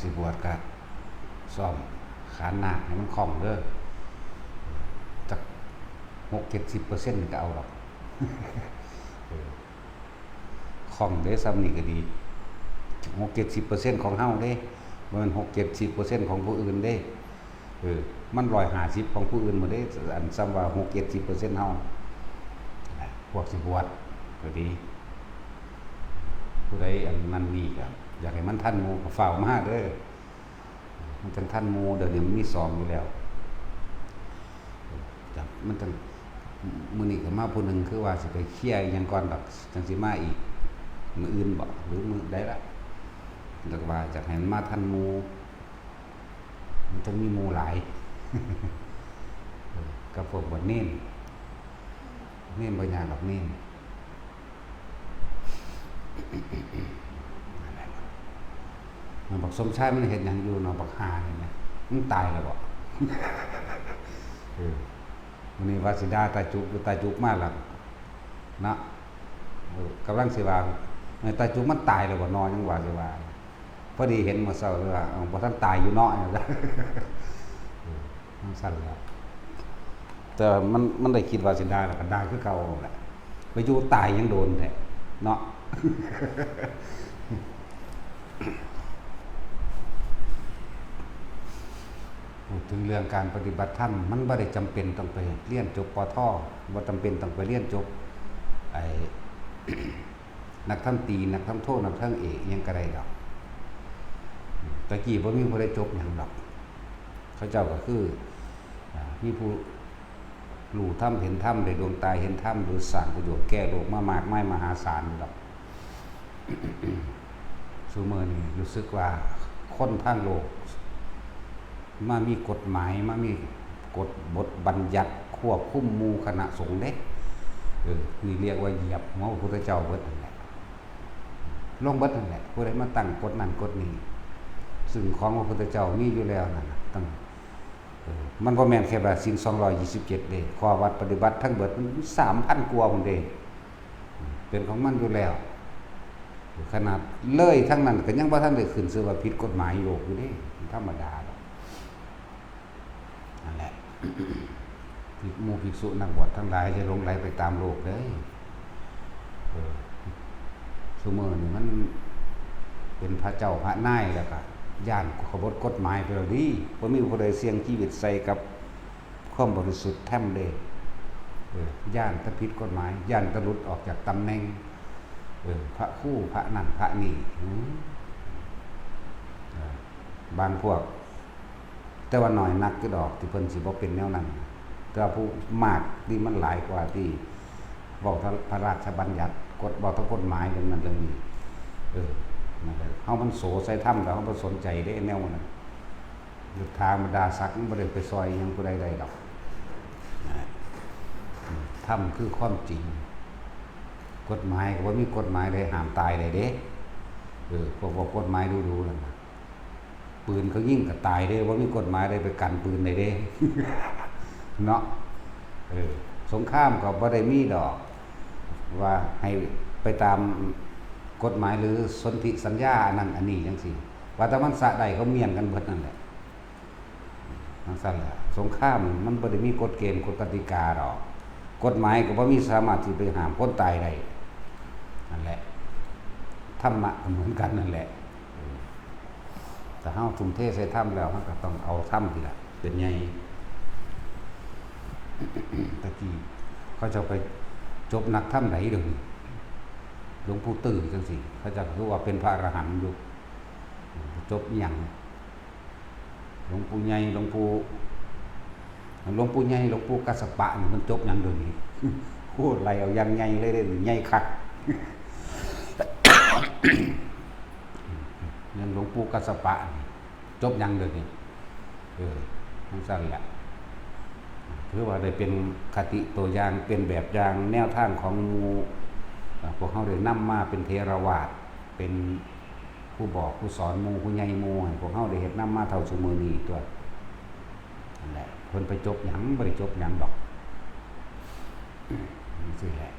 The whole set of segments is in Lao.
ຊິບວດກະຊ້ອມຂານນາກໃຫ້ມັນຄ່ອງເດີ ຈັກຫົກເຈັດສິບເປີເຊັນກະເອົາດອກ ເອີ ຄ່ອງເດ້ ຊ່ຳນີ້ກະດີ ຫົກເຈັດສິບເປີເຊັນຂອງເຮົາເດ້ ບໍ່ແມ່ນຫົກເຈັດສິບເປີເຊັນຂອງຜູ້ອື່ນເດ້. ເອີ ມັນຮ້ອຍຫ້າສິບຂອງຜູ້ອື່ນໝົດເດ້ ອັນຊ່ຳວ່າຫົກເຈັດສິບເປີເຊັນເຮົາ ພວກຊິບວດກະດີ ຜູ້ໃດອັນນັ້ນນີ້ກະຢາກໃຫ້ມັນທັນໝູ່ກະຟ້າວມາເດີ ມັນຈັ່ງທັນໝູ່ ດຽວນີ້ມັນມີສອງຢູ່ແລ້ວ ເອີ ມັນຈັ່ງ ມື້ນີ້ກະມາຜູ້ໜຶ່ງ ຄືວ່າຊິໄປເຄຍອີ່ຫຍັງກ່ອນດອກ ຈັ່ງຊິມາອີກ ມື້ອື່ນບໍ ຫຼືມື້ໃດລະ ແລ້ວກະວ່າຢາກໃຫ້ມັນມາທັນໝູ່ ມັນຈັ່ງມີໝູ່ຫຼາຍ ເອີ ກັບພວກບວດເນນ ເນນບໍ່ຍາກດອກເນນ ນັ້ນແຫຼະ ບັກສົມຊາຍມັນເຮັດຫຍັງຢູ່ເນາະ ບັກຫ່ານີ້ນະ ມັນຕາຍແລ້ວບໍ ເອີ ມື້ນີ້ວ່າຊິດ່າຕາຈຸກ ຕາຈຸກມາແລ້ວເນາະ ເອີ ກຳລັງຊິວ່າ ເອີ ຕາຈຸກມັນຕາຍແລ້ວບໍເນາະ ຍັງວ່າຊິວ່າ ພໍດີເຫັນມື້ເຊົ້າເລີຍວ່າ ເອົ້າ ບໍ່ທັນຕາຍຢູ່ເນາະ ຈັ່ງຊັ້ນແຫຼະ ແຕ່ວ່າມັນ ມັນໄດ້ຄິດວ່າຊິດ່າ ແລ້ວກະດ່າຄືເກົ່າແຫຼະ ໄປຢູ່ຕາຍຍັງໂດນແທ້ເນາະ. ເວົ້າເຖິງເລື່ອງການປະຕິບັດທຳ ມັນບໍ່ໄດ້ຈຳເປັນຕ້ອງໄປຮຽນຈົບ ປທ ບໍ່ຈຳເປັນຕ້ອງໄປຮຽນຈົບ ໄອ້ ນັກທຳຕີ ນັກທຳໂທ ນັກທຳເອກ ອີ່ຫຍັງກະໄດ້ດອກ ແຕ່ກີ້ບໍ່ມີຜູ້ໃດຈົບຫຍັງດອກ ເຂົາເຈົ້າກະຄື ອາ ມີຜູ້ຮູ້ທຳເຫັນທຳ ໄດ້ດວງຕາເຫັນທຳ ຫຼືສ້າງປະໂຫຍດແກ່ໂລກມາມາກມາຍມະຫາສານດອກ. ຊຸມື້ນີ້ຮູ້ສຶກວ່າຄົນທາງໂລກ ມາມີກົດໝາຍ ມາມີກົດບົດບັນຍັດຄວບຄຸມໝູ່ຄະນະສົງເດ້ ເອີ ນີ້ລຽກວ່າຢຽບຫົວພະພຸດທະເຈົ້າເບິດຫັ້ນແຫຼະ ລົງເບິດຫັ້ນແຫຼະ ຜູ້ໃດມາຕັ້ງກົດນັ້ນກົດນີ້ ຊຶ່ງຂອງພະພຸດທະເຈົ້າມີຢູ່ແລ້ວນັ້ນນະ ຕັ້ງ ເອີ ມັນບໍ່ແມ່ນແຄ່ວ່າສິນສອງຮ້ອຍຊາວເຈັດເດ້ ຂໍ້ວັດປະຕິບັດທັງເບິດມັນສາມພັນກວ່າພຸ້ນເດ້ ເປັນຂອງມັນຢູ່ແລ້ວ ຂະໜາດເລີຍທັງນັ້ນກະຍັງບໍ່ທັນໄດ້ຂຶ້ນຊື່ວ່າຜິດກົດໝາຍໂລກຢູ່ເດ້ ມັນທຳມະດາດອກ ນັ້ນແຫຼະ ພິກ ໝູ່ພິກສຸນັກບວດທັງຫຼາຍ ຢ່າຫຼົງໄຫຼໄປຕາມໂລກເດີ ເອີ ຊຸມື້ນີ້ມັນເປັນພະເຈົ້າພະນາຍ ແລ້ວກະຢ້ານຂະບົດກົດໝາຍໄປແລ້ວເດ້ ບໍ່ມີຜູ້ໃດສ່ຽງຊີວິດໃສ່ກັບ ຄວາມບໍລິສຸດທຳເດ້ ເອີ ຢ້ານແຕ່ຜິດກົດໝາຍ ຢ້ານແຕ່ຫຼຸດອອກຈາກຕຳແໜ່ງ ເອີ ພະຄູພະນັ້ນພະນີ້ ເອີ ບາງພວກ ແຕ່ວ່າໜ້ອຍນັກຢູ່ດອກທີ່ເພິ່ນຊິບໍ່ເປັນແນວນັ້ນ ແຕ່ວ່າຜູ້ມາກນີ້ມັນຫຼາຍກວ່າທີ່ເວົ້າພະ ພະລາຊະບັນຍັດ ກົດ ເວົ້າແຕ່ກົດໝາຍເລື່ອງນັ້ນເລື່ອງນີ້ ເອີ ນັ້ນແຫຼະ ເຮົາມັນໂສໃສ່ທຳ ແລ້ວເຮົາບໍ່ສົນໃຈເດ້ແນວນັ້ນ ທຳມະດາສັດມັນບໍ່ໄດ້ໄປຊ່ອຍຫຍັງຜູ້ໃດໄດ້ດອກ ທຳຄືຄວາມຈິງ ກົດໝາຍກະບໍ່ມີກົດໝາຍໃດຫ້າມຕາຍໄດ້ເດ້ ເອີ ພວກເວົ້າກົດໝາຍດູໆນັ້ນນະ ປືນເຂົາຍິງກະຕາຍເດ້ ບໍ່ມີກົດໝາຍໃດໄປກັນປືນໄດ້ເດ້ ເນາະ ເອີ ສົງຄາມກະບໍ່ໄດ້ມີດອກ ວ່າໃຫ້ໄປຕາມກົດໝາຍ ຫຼືສົນທິສັນຍາອັນນັ້ນອັນນີ້ຈັ່ງຊີ້ ວ່າແຕ່ມັນສະໄດ້ເຂົາມ້ຽນກັນເບິດນັ້ນແຫຼະ ຈັ່ງຊັ້ນແຫຼະ ສົງຄາມມັນບໍ່ໄດ້ມີກົດເກນກົດກະຕິກາດອກ ກົດໝາຍກະບໍ່ມີສາມາດຊິໄປຫ້າມຄົນຕາຍໄດ້ ນັ້ນແຫຼະ ທຳມະກະເໝືອນກັນນັ້ນແຫຼະ ຖ້າເຮົາທຸ່ມເທໃສ່ທຳແລ້ວ ເຮົາກະຕ້ອງເອົາທຳນີ້ແຫຼະເປັນໃຫຍ່ ແຕ່ກີ້ເຂົາເຈົ້າໄປຈົບນັກທຳໃດດຽວນີ້ ຫຼວງປູ່ຕື້ຈັ່ງຊີ້ ເຂົາເຈົ້າກະຄືວ່າເປັນພະອະລະຫັນຢູ່ ຈົບອີ່ຫຍັງ ຫຼວງປູ່ໃຫຍ່ ຫຼວງປູ່ ຫຼວງປູ່ໃຫຍ່ ຫຼວງປູ່ກັດສະປະນີ້ມັນຈົບຫຍັງດຽວນີ້ ໂອ້ ໄລ່ເອົາຢ່າງໃຫຍ່ເລີຍເດ້ ໃຫຍ່ຄັກ ແມ່ນຫຼວງປູ່ກັດສະປະນີ້ ຈົບຫຍັງດຽວນີ້ ເອີ ຈັ່ງຊັ້ນແຫຼະ ຖືວ່າໄດ້ເປັນຄະຕິໂຕຢ່າງ ເປັນແບບຢ່າງແນວທາງຂອງໝູ່ ພວກເຮົາໄດ້ນຳມາເປັນເຖລະວາດ ເປັນ ຜູ້ບອກຜູ້ສອນໝູ່ ຜູ້ໃຫຍ່ໝູ່ ໃຫ້ພວກເຮົາໄດ້ເຮັດນຳມາເທົ່າຊຸມື້ນີ້ຕົວະ ນັ້ນແຫຼະ ເພິ່ນໄປຈົບຫຍັງ ບໍ່ໄດ້ຈົບຫຍັງດອກ ຈັ່ງຊີ້ແຫຼະ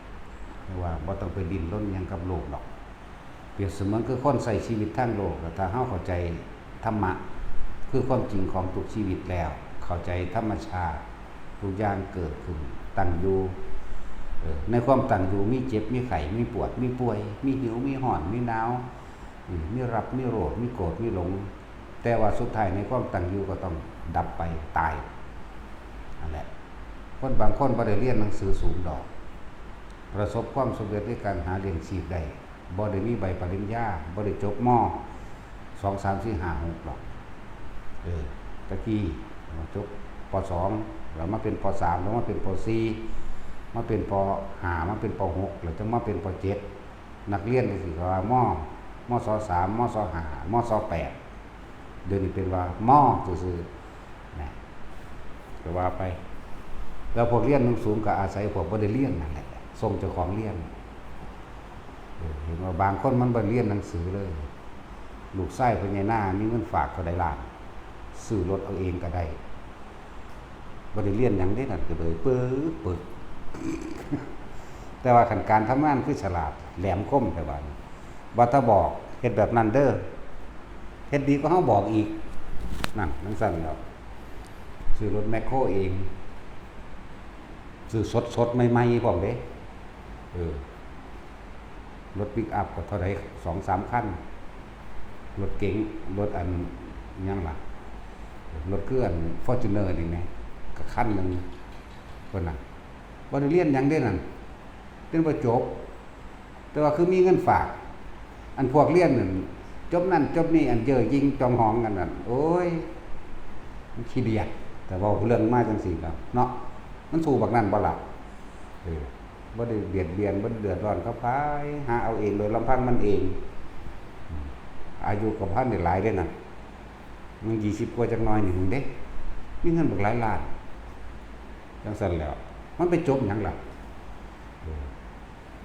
ເພາະວ່າບໍ່ຕ້ອງໄປດີ້ນລົນຫຍັງກັບໂລກດອກ ປຽບສະເໝືອນຄືຄົນໃຊ້ຊີວິດທາງໂລກ ແລ້ວຖ້າເຮົາເຂົ້າໃຈ ທຳມະຄືຄວາມຈິງຂອງທຸກຊີວິດແລ້ວ ເຂົ້າໃຈທຳມະຊາດ ທຸກຢ່າງເກີດຂຶ້ນຕັ້ງຢູ່ ເອີ ໃນຄວາມຕັ້ງຢູ່ມີເຈັບ ມີໄຂ້ ມີປວດ ມີປ່ວຍ ມີຫິວ ມີຮ້ອນ ມີໜາວ ອືມ ມີຮັກ ມີໂລບ ມີໂກດ ມີຫຼົງ ແຕ່ວ່າສຸດທ້າຍໃນຄວາມຕັ້ງຢູ່ກໍຕ້ອງດັບໄປ ຕາຍ ນັ້ນແຫຼະ. ຄົນບາງຄົນບໍ່ໄດ້ຮຽນໜັງສືສູງດອກ ປະສົບຄວາມສຳເລັດໃນການຫາລ້ຽງຊີບໄດ້ ບໍ່ໄດ້ມີໃບປະລິນຍາ ບໍ່ໄດ້ຈົບ ມ. ສອງ ສາມ ສີ່ ຫ້າ ຫົກ ດອກ ເອີ ຕະກີ້ຈົບ ປໍສອງ ແລ້ວມາເປັນປໍສາມ ແລ້ວມາເປັນປໍສີ່ ມາເປັນປໍຫ້າ ມາເປັນປໍຫົກ ແລ້ວຈັ່ງມາເປັນປໍເຈັດ ນັກຮຽນຈັ່ງຊີ້ກໍວ່າ ມ. ມສ ສາມ ມສ ຫ້າ ມສ ແປດ ດຽວນີ້ເປັນວ່າ ມ ຊື່ໆ ນະ ກໍວ່າໄປ. ແລ້ວພວກຮຽນສູງໆ ກໍອາໄສພວກບໍ່ໄດ້ຮຽນນັ້ນແຫຼະ ສົ່ງເຈົ້າຂອງຮຽນ. ເອີ ເຫັນວ່າບາງຄົນມັນບໍ່ຮຽນໜັງສືເລີຍ ລູກຊາຍພໍ່ໃຫຍ່ນາມີເງິນຝາກເທົ່າໃດລ້ານ ຊື້ລົດເອົາເອງກໍໄດ້ ບໍ່ໄດ້ຮຽນຫຍັງເດ້ນັ້ນ ກໍເລີຍປຶກປຶກ. ແຕ່ວ່າຄັນການທຳງານຄືສະຫຼາດ ແຫຼມຄົມແທ້ບາດນີ້ ວ່າຖ້າບອກເຮັດແບບນັ້ນເດີ ເຮັດດີກວ່າເຮົາບອກອີກ ນັ້ນ ຈັ່ງຊັ້ນແລ້ວ ຊື້ລົດແມັກໂຄເອງ ຊື້ສົດໆ ໃໝ່ໆ ພ້ອມເດ້ ເອີ ລົດປິກອັບກໍເທົ່າໃດ ສອງສາມຄັນ ລົດເກັງ ລົດອັນຫຍັງລະ ລົດຄືອັນຟໍຈູນເນີນີ້ແໝ່ ກໍຄັນໜຶ່ງ ເພິ່ນນະ ບໍ່ໄດ້ຮຽນຫຍັງເດ້ນັ້ນ ຮຽນບໍ່ຈົບ ແຕ່ວ່າຄືມີເງິນຝາກ. ອັນພວກຮຽນນັ້ນ ຈົບນັ້ນຈົບນີ້ ອັນເຍີ້ຍິງຈອງຫອງກັນນັ້ນ ໂອ້ຍ ມັນຂີ້ດຽດ. ແຕ່ເວົ້າເລື່ອງມາຈັ່ງຊີ້ກໍເນາະ ມັນສູ້ບັກນັ້ນບໍ່ລະ? ເອີ ບໍ່ໄດ້ບຽດບຽນ ບໍ່ໄດ້ເດືອດຮ້ອນກັບໃຜ ຫາເອົາເອງໂດຍລຳພັງມັນເອງ. ອາຍຸກໍບໍ່ທັນໄດ້ຫຼາຍເດ້ນັ້ນ ຍັງຊາວກວ່າຈັກໜ້ອຍໜຶ່ງເດ້ ມີເງິນບັກຫຼາຍລ້ານ ຈັ່ງຊັ້ນແລ້ວ ມັນໄປຈົບຫຍັງລະ? ເອີ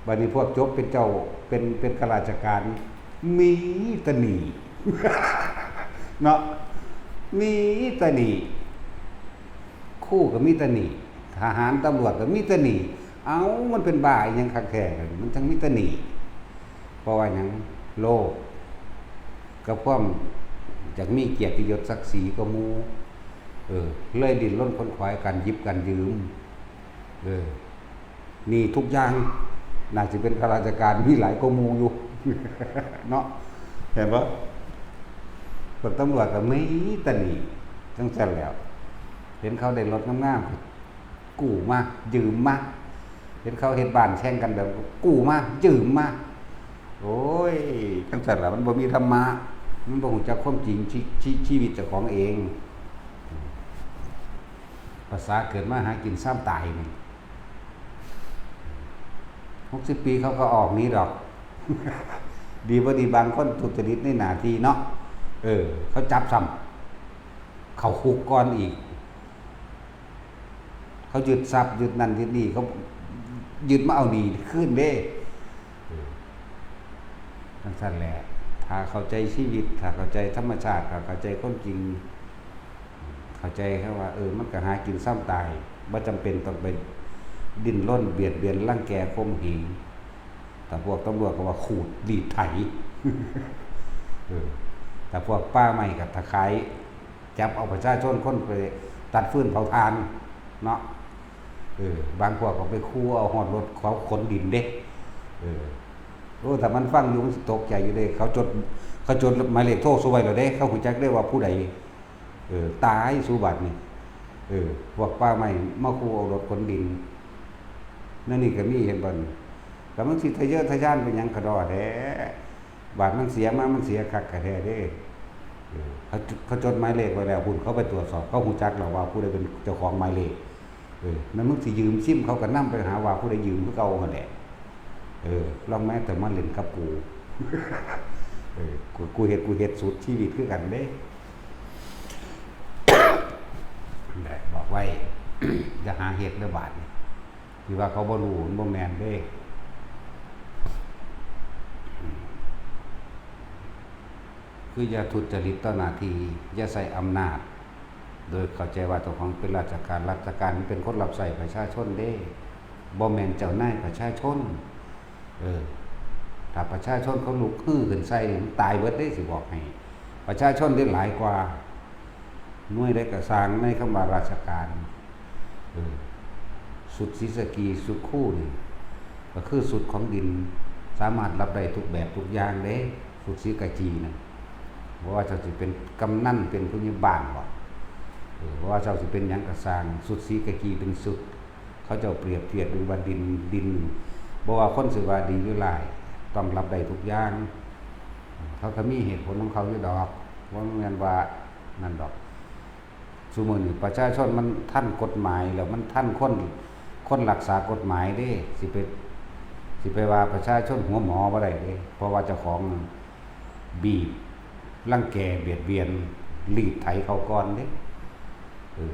ບາດນີ້ພວກຈົບເປັນເຈົ້າ ເປັນ ເປັນຂ້າລາຊະການ ມີແຕ່ໜີ້ ເນາະ ມີແຕ່ໜີ້ ຄູກໍມີແຕ່ໜີ້ ທະຫານຕຳຫຼວດກໍມີແຕ່ໜີ້. ເອົ້າ ມັນເປັນບ້າອີ່ຫຍັງຄັກແທ້ ມັນຈັ່ງມີແຕ່ໜີ້? ເພາະວ່າຫຍັງ? ໂລບ ກັບຄວາມຢາກມີກຽດຕິຍົດສັກສີກວ່າໝູ່ ເອີ ເລີຍດີ້ນລົນຂົນຂວາຍການຢິບການຢືມ ເອີ ໜີ້ທຸກຢ່າງ ໜ້າຊິເປັນຂ້າລາຊະການມີຫຼາຍກວ່າໝູ່ຢູ່ ເນາະ ແມ່ນບໍ່? ພວກຕຳຫຼວດກໍມີແຕ່ໜີ້ ຈັ່ງຊັ້ນແຫຼ້ວ ເຫັນເຂົາໄດ້ລົດງາມໆ ກູ້ມາ ຢືມມາ ເຫັນເຂົາເຮັດບ້ານແຂ່ງກັນແບບ ກູ້ມາ ຢືມມາ ໂອ້ຍ ຈັ່ງຊັ້ນລະ ມັນບໍ່ມີທຳມະ ມັນບໍ່ຮູ້ຈັກຄວາມຈິງ ຊີ ຊີ ຊີວິດເຈົ້າຂອງເອງ. ພາສາເກີດມາຫາກິນຊາມຕາຍນີ້ ຫົກສິບປີເຂົາກໍອອກໜີດອກ ດີບໍ່ດີບາງຄົນທຸດຈະລິດໃນໜ້າທີ່ເນາະ ເອີ ເຂົາຈັບຊ້ຳ ເຂົ້າຄຸກກ່ອນອີກ ເຂົາຍຶດຊັບ ຍຶດນັ້ນຍຶດນີ້ ເຂົາຍຶດມາເອົາໜີ້ຄືນເດ້ ເອີ ຈັ່ງຊັ້ນແຫຼະ ຖ້າເຂົ້າໃຈຊີວິດ ຖ້າເຂົ້າໃຈທຳມະຊາດ ຖ້າເຂົ້າໃຈຄວາມຈິງ ເຂົ້າໃຈຄຳວ່າ ເອີ ມັນກໍຫາກິນຊາມຕາຍ ບໍ່ຈຳເປັນຕ້ອງໄປດີ້ນລົນບຽດບຽນລັງແກຂົ່ມເຫງ ຖ້າພວກຕຳຫຼວດກໍວ່າຂູດລີດໄຖ ເອີ ຖ້າພວກປ່າໄມ້ກໍຕະຂາຍ ຈັບເອົາປະຊາຊົນຄົນໄປຕັດຟືນເຜົາຖ່ານເນາະ ເອີ ບາງພວກກໍໄປຂູ່ເອົາຮອດລົດເຂົາຂົນດິນເດ້ ເອີ ໂອ້ ຖ້າມັນຟັງຢູ່ມັນຊິຕົກໃຈຢູ່ເດ້ ເຂົາຈົດ ເຂົາຈົດໝາຍເລກໂທສູ່ໄວ້ແລ້ວເດ້ ເຂົາຮູ້ຈັກເດ້ວ່າຜູ້ໃດ ເອີ ຕາຍສູ່ບາດນີ້ ເອີ ພວກປ່າໄມ້ມາຂູ່ເອົາລົດຂົນດິນ ແນວນີ້ກໍມີ ເຫັນບໍ່ນີ້ ແລ້ວມັນຊິທະເຍີະທະຍານໄປຫຍັງກະດໍ້ແທ້ ບາດມັນເສຍມາ ມັນເສຍຄັກກະແທ້ເດ້ ເອີ ເຂົາ ເຂົາຈົດໝາຍເລກໄວ້ແລ້ວ ພຸ້ນ ເຂົາໄປຕວດສອບ ເຂົາຮູ້ຈັກແລ້ວວ່າຜູ້ໃດເປັນເຈົ້າຂອງໝາຍເລກ ເອີ ແມ່ນມຶງຊິຢືມຊິມ ເຂົາກໍນຳໄປຫາວ່າຜູ້ໃດຢືມຄືເກົ່າຫັ້ນແຫຼະ ເອີ ລອງແມ້ແຕ່ມາຫຼິ້ນກັບກູ ເອີ ກູ ກູເຮັດ ກູເຮັດສຸດຊີວິດຄືກັນເດ້ ແຫຼະ ບອກໄວ້ ຢ່າຫາເຮັດເດີບາດນີ້ ທີ່ວ່າເຂົາບໍ່ຮູ້ ມັນບໍ່ແມ່ນເດ້ ຄືຢ່າທຸດຈະລິດຕໍ່ໜ້າທີ່ ຢ່າໃຊ້ອຳນາດ ໂດຍເຂົ້າໃຈວ່າເຈົ້າຂອງເປັນລາຊະການ ລາຊະການມັນເປັນຄົນຮັບໃຊ້ປະຊາຊົນເດ້ ບໍ່ແມ່ນເຈົ້ານາຍປະຊາຊົນ ເອີ ຖ້າປະຊາຊົນເຂົາລຸກຮືຂຶ້ນໃສ່ນີ້ ມັນຕາຍເບິດເດ້ ຊິບອກໃຫ້ ປະຊາຊົນໄດ້ຫຼາຍກວ່າໜ່ວຍໃດກໍຊ່າງ ໃນຄຳວ່າລາຊະການ. ເອີ ຊຸດສີສະກີ ຊຸດຄູນີ້ ກໍຄືຊຸດຂອງດິນ ສາມາດຮັບໄດ້ທຸກແບບທຸກຢ່າງເດ້ ຊຸດສີກາກີນັ້ນ. ບໍ່ວ່າເຈົ້າຊິເປັນກຳນັນ ເປັນຜູ້ໃຫຍ່ບ້ານບໍ ເອີ ບໍ່ວ່າເຈົ້າຊິເປັນຫຍັງກໍຊ່າງ ຊຸດສີກາກີເປັນຊຸດ ເຂົາເຈົ້າປຽບທຽບເບິ່ງວ່າດິນ ດິນ ບໍ່ວ່າຄົນຊິວ່າດີຫຼືຮ້າຍ ຕ້ອງຮັບໄດ້ທຸກຢ່າງ. ເຂົາກໍມີເຫດຜົນຂອງເຂົາຢູ່ດອກ ບໍ່ແມ່ນວ່ານັ້ນດອກ. ຊຸມື້ນີ້ປະຊາຊົນມັນທັນກົດໝາຍແລ້ວ ມັນທັນຄົນ ຄົນຮັກສາກົດໝາຍເດ້ ຊິໄປ ຊິໄປວ່າປະຊາຊົນຫົວໝໍບໍ່ໄດ້ເດ້ ເພາະວ່າເຈົ້າຂອງ ບີບ ລັງແກ ບຽດບຽນ ລີດໄຖເຂົາກ່ອນເດ້. ເອີ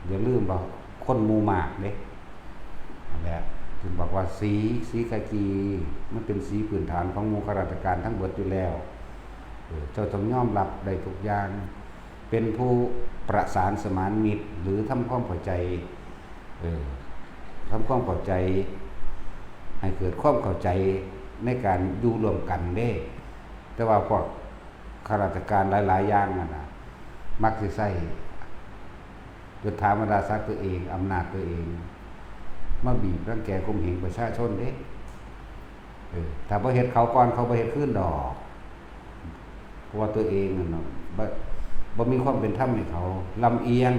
ຢ່າລືມວ່າຄົນໝູ່ມາກເດ້. ນັ້ນແຫຼະ ຈຶ່ງບອກວ່າສີ ສີກາກີ ມັນເປັນສີພື້ນຖານຂອງໝູ່ຂ້າລາຊະການທັງເບິດຢູ່ແລ້ວ. ເອີ ເຈົ້າຕ້ອງຍອມຮັບໄດ້ທຸກຢ່າງ ເປັນຜູ້ປະສານສະໝານມິດ ຫຼື ທຳຄວາມເຂົ້າໃຈ ເອີ ທຳຄວາມເຂົ້າໃຈ ໃຫ້ເກີດຄວາມເຂົ້າໃຈໃນການຢູ່ຮ່ວມກັນເດ້. ແຕ່ວ່າພວກຂ້າລາຊະການຫຼາຍໆຢ່າງນັ້ນນະ ມັກຊິໃຊ້ຍົດຖາບັນດາສັກຕົວເອງ ອຳນາດຕົວເອງ ມາບີບລັງແກຂົ່ມເຫງປະຊາຊົນເດ້. ເອີ ຖ້າບໍ່ເຮັດເຂົາກ່ອນ ເຂົາບໍ່ເຮັດຄືນດອກ ເພາະວ່າຕົວເອງນັ້ນນະ ບໍ່ ບໍ່ມີຄວາມເປັນທຳໃຫ້ເຂົາ ລຳອຽງ.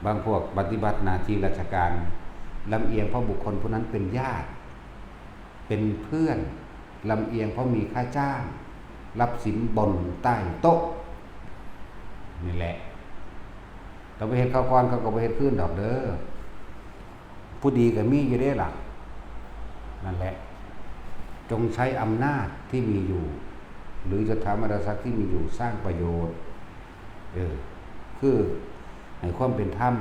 ບາງພວກປະຕິບັດໜ້າທີ່ລາຊະການ ລຳອຽງເພາະບຸກຄົນຜູ້ນັ້ນເປັນຍາດ ເປັນເພື່ອນ, ລຳອຽງເພາະມີຄ່າຈ້າງ, ຮັບສິນບົນໃຕ້ໂຕະ ນີ້ແຫຼະ. ແຕ່ໄປເຮັດເຂົາກ່ອນ ເຂົາກໍບໍ່ເຮັດຄືນດອກເດີ. ຜູ້ດີກໍມີຢູ່ເດ້ລະ. ນັ້ນແຫຼະ ຈົ່ງໃຊ້ອຳນາດທີ່ມີຢູ່ ຫຼື ຍົດຖາບັນດາສັກທີ່ມີຢູ່ ສ້າງປະໂຫຍດ. ເອີ ຄືໃຫ້ຄວາມເປັນທຳ.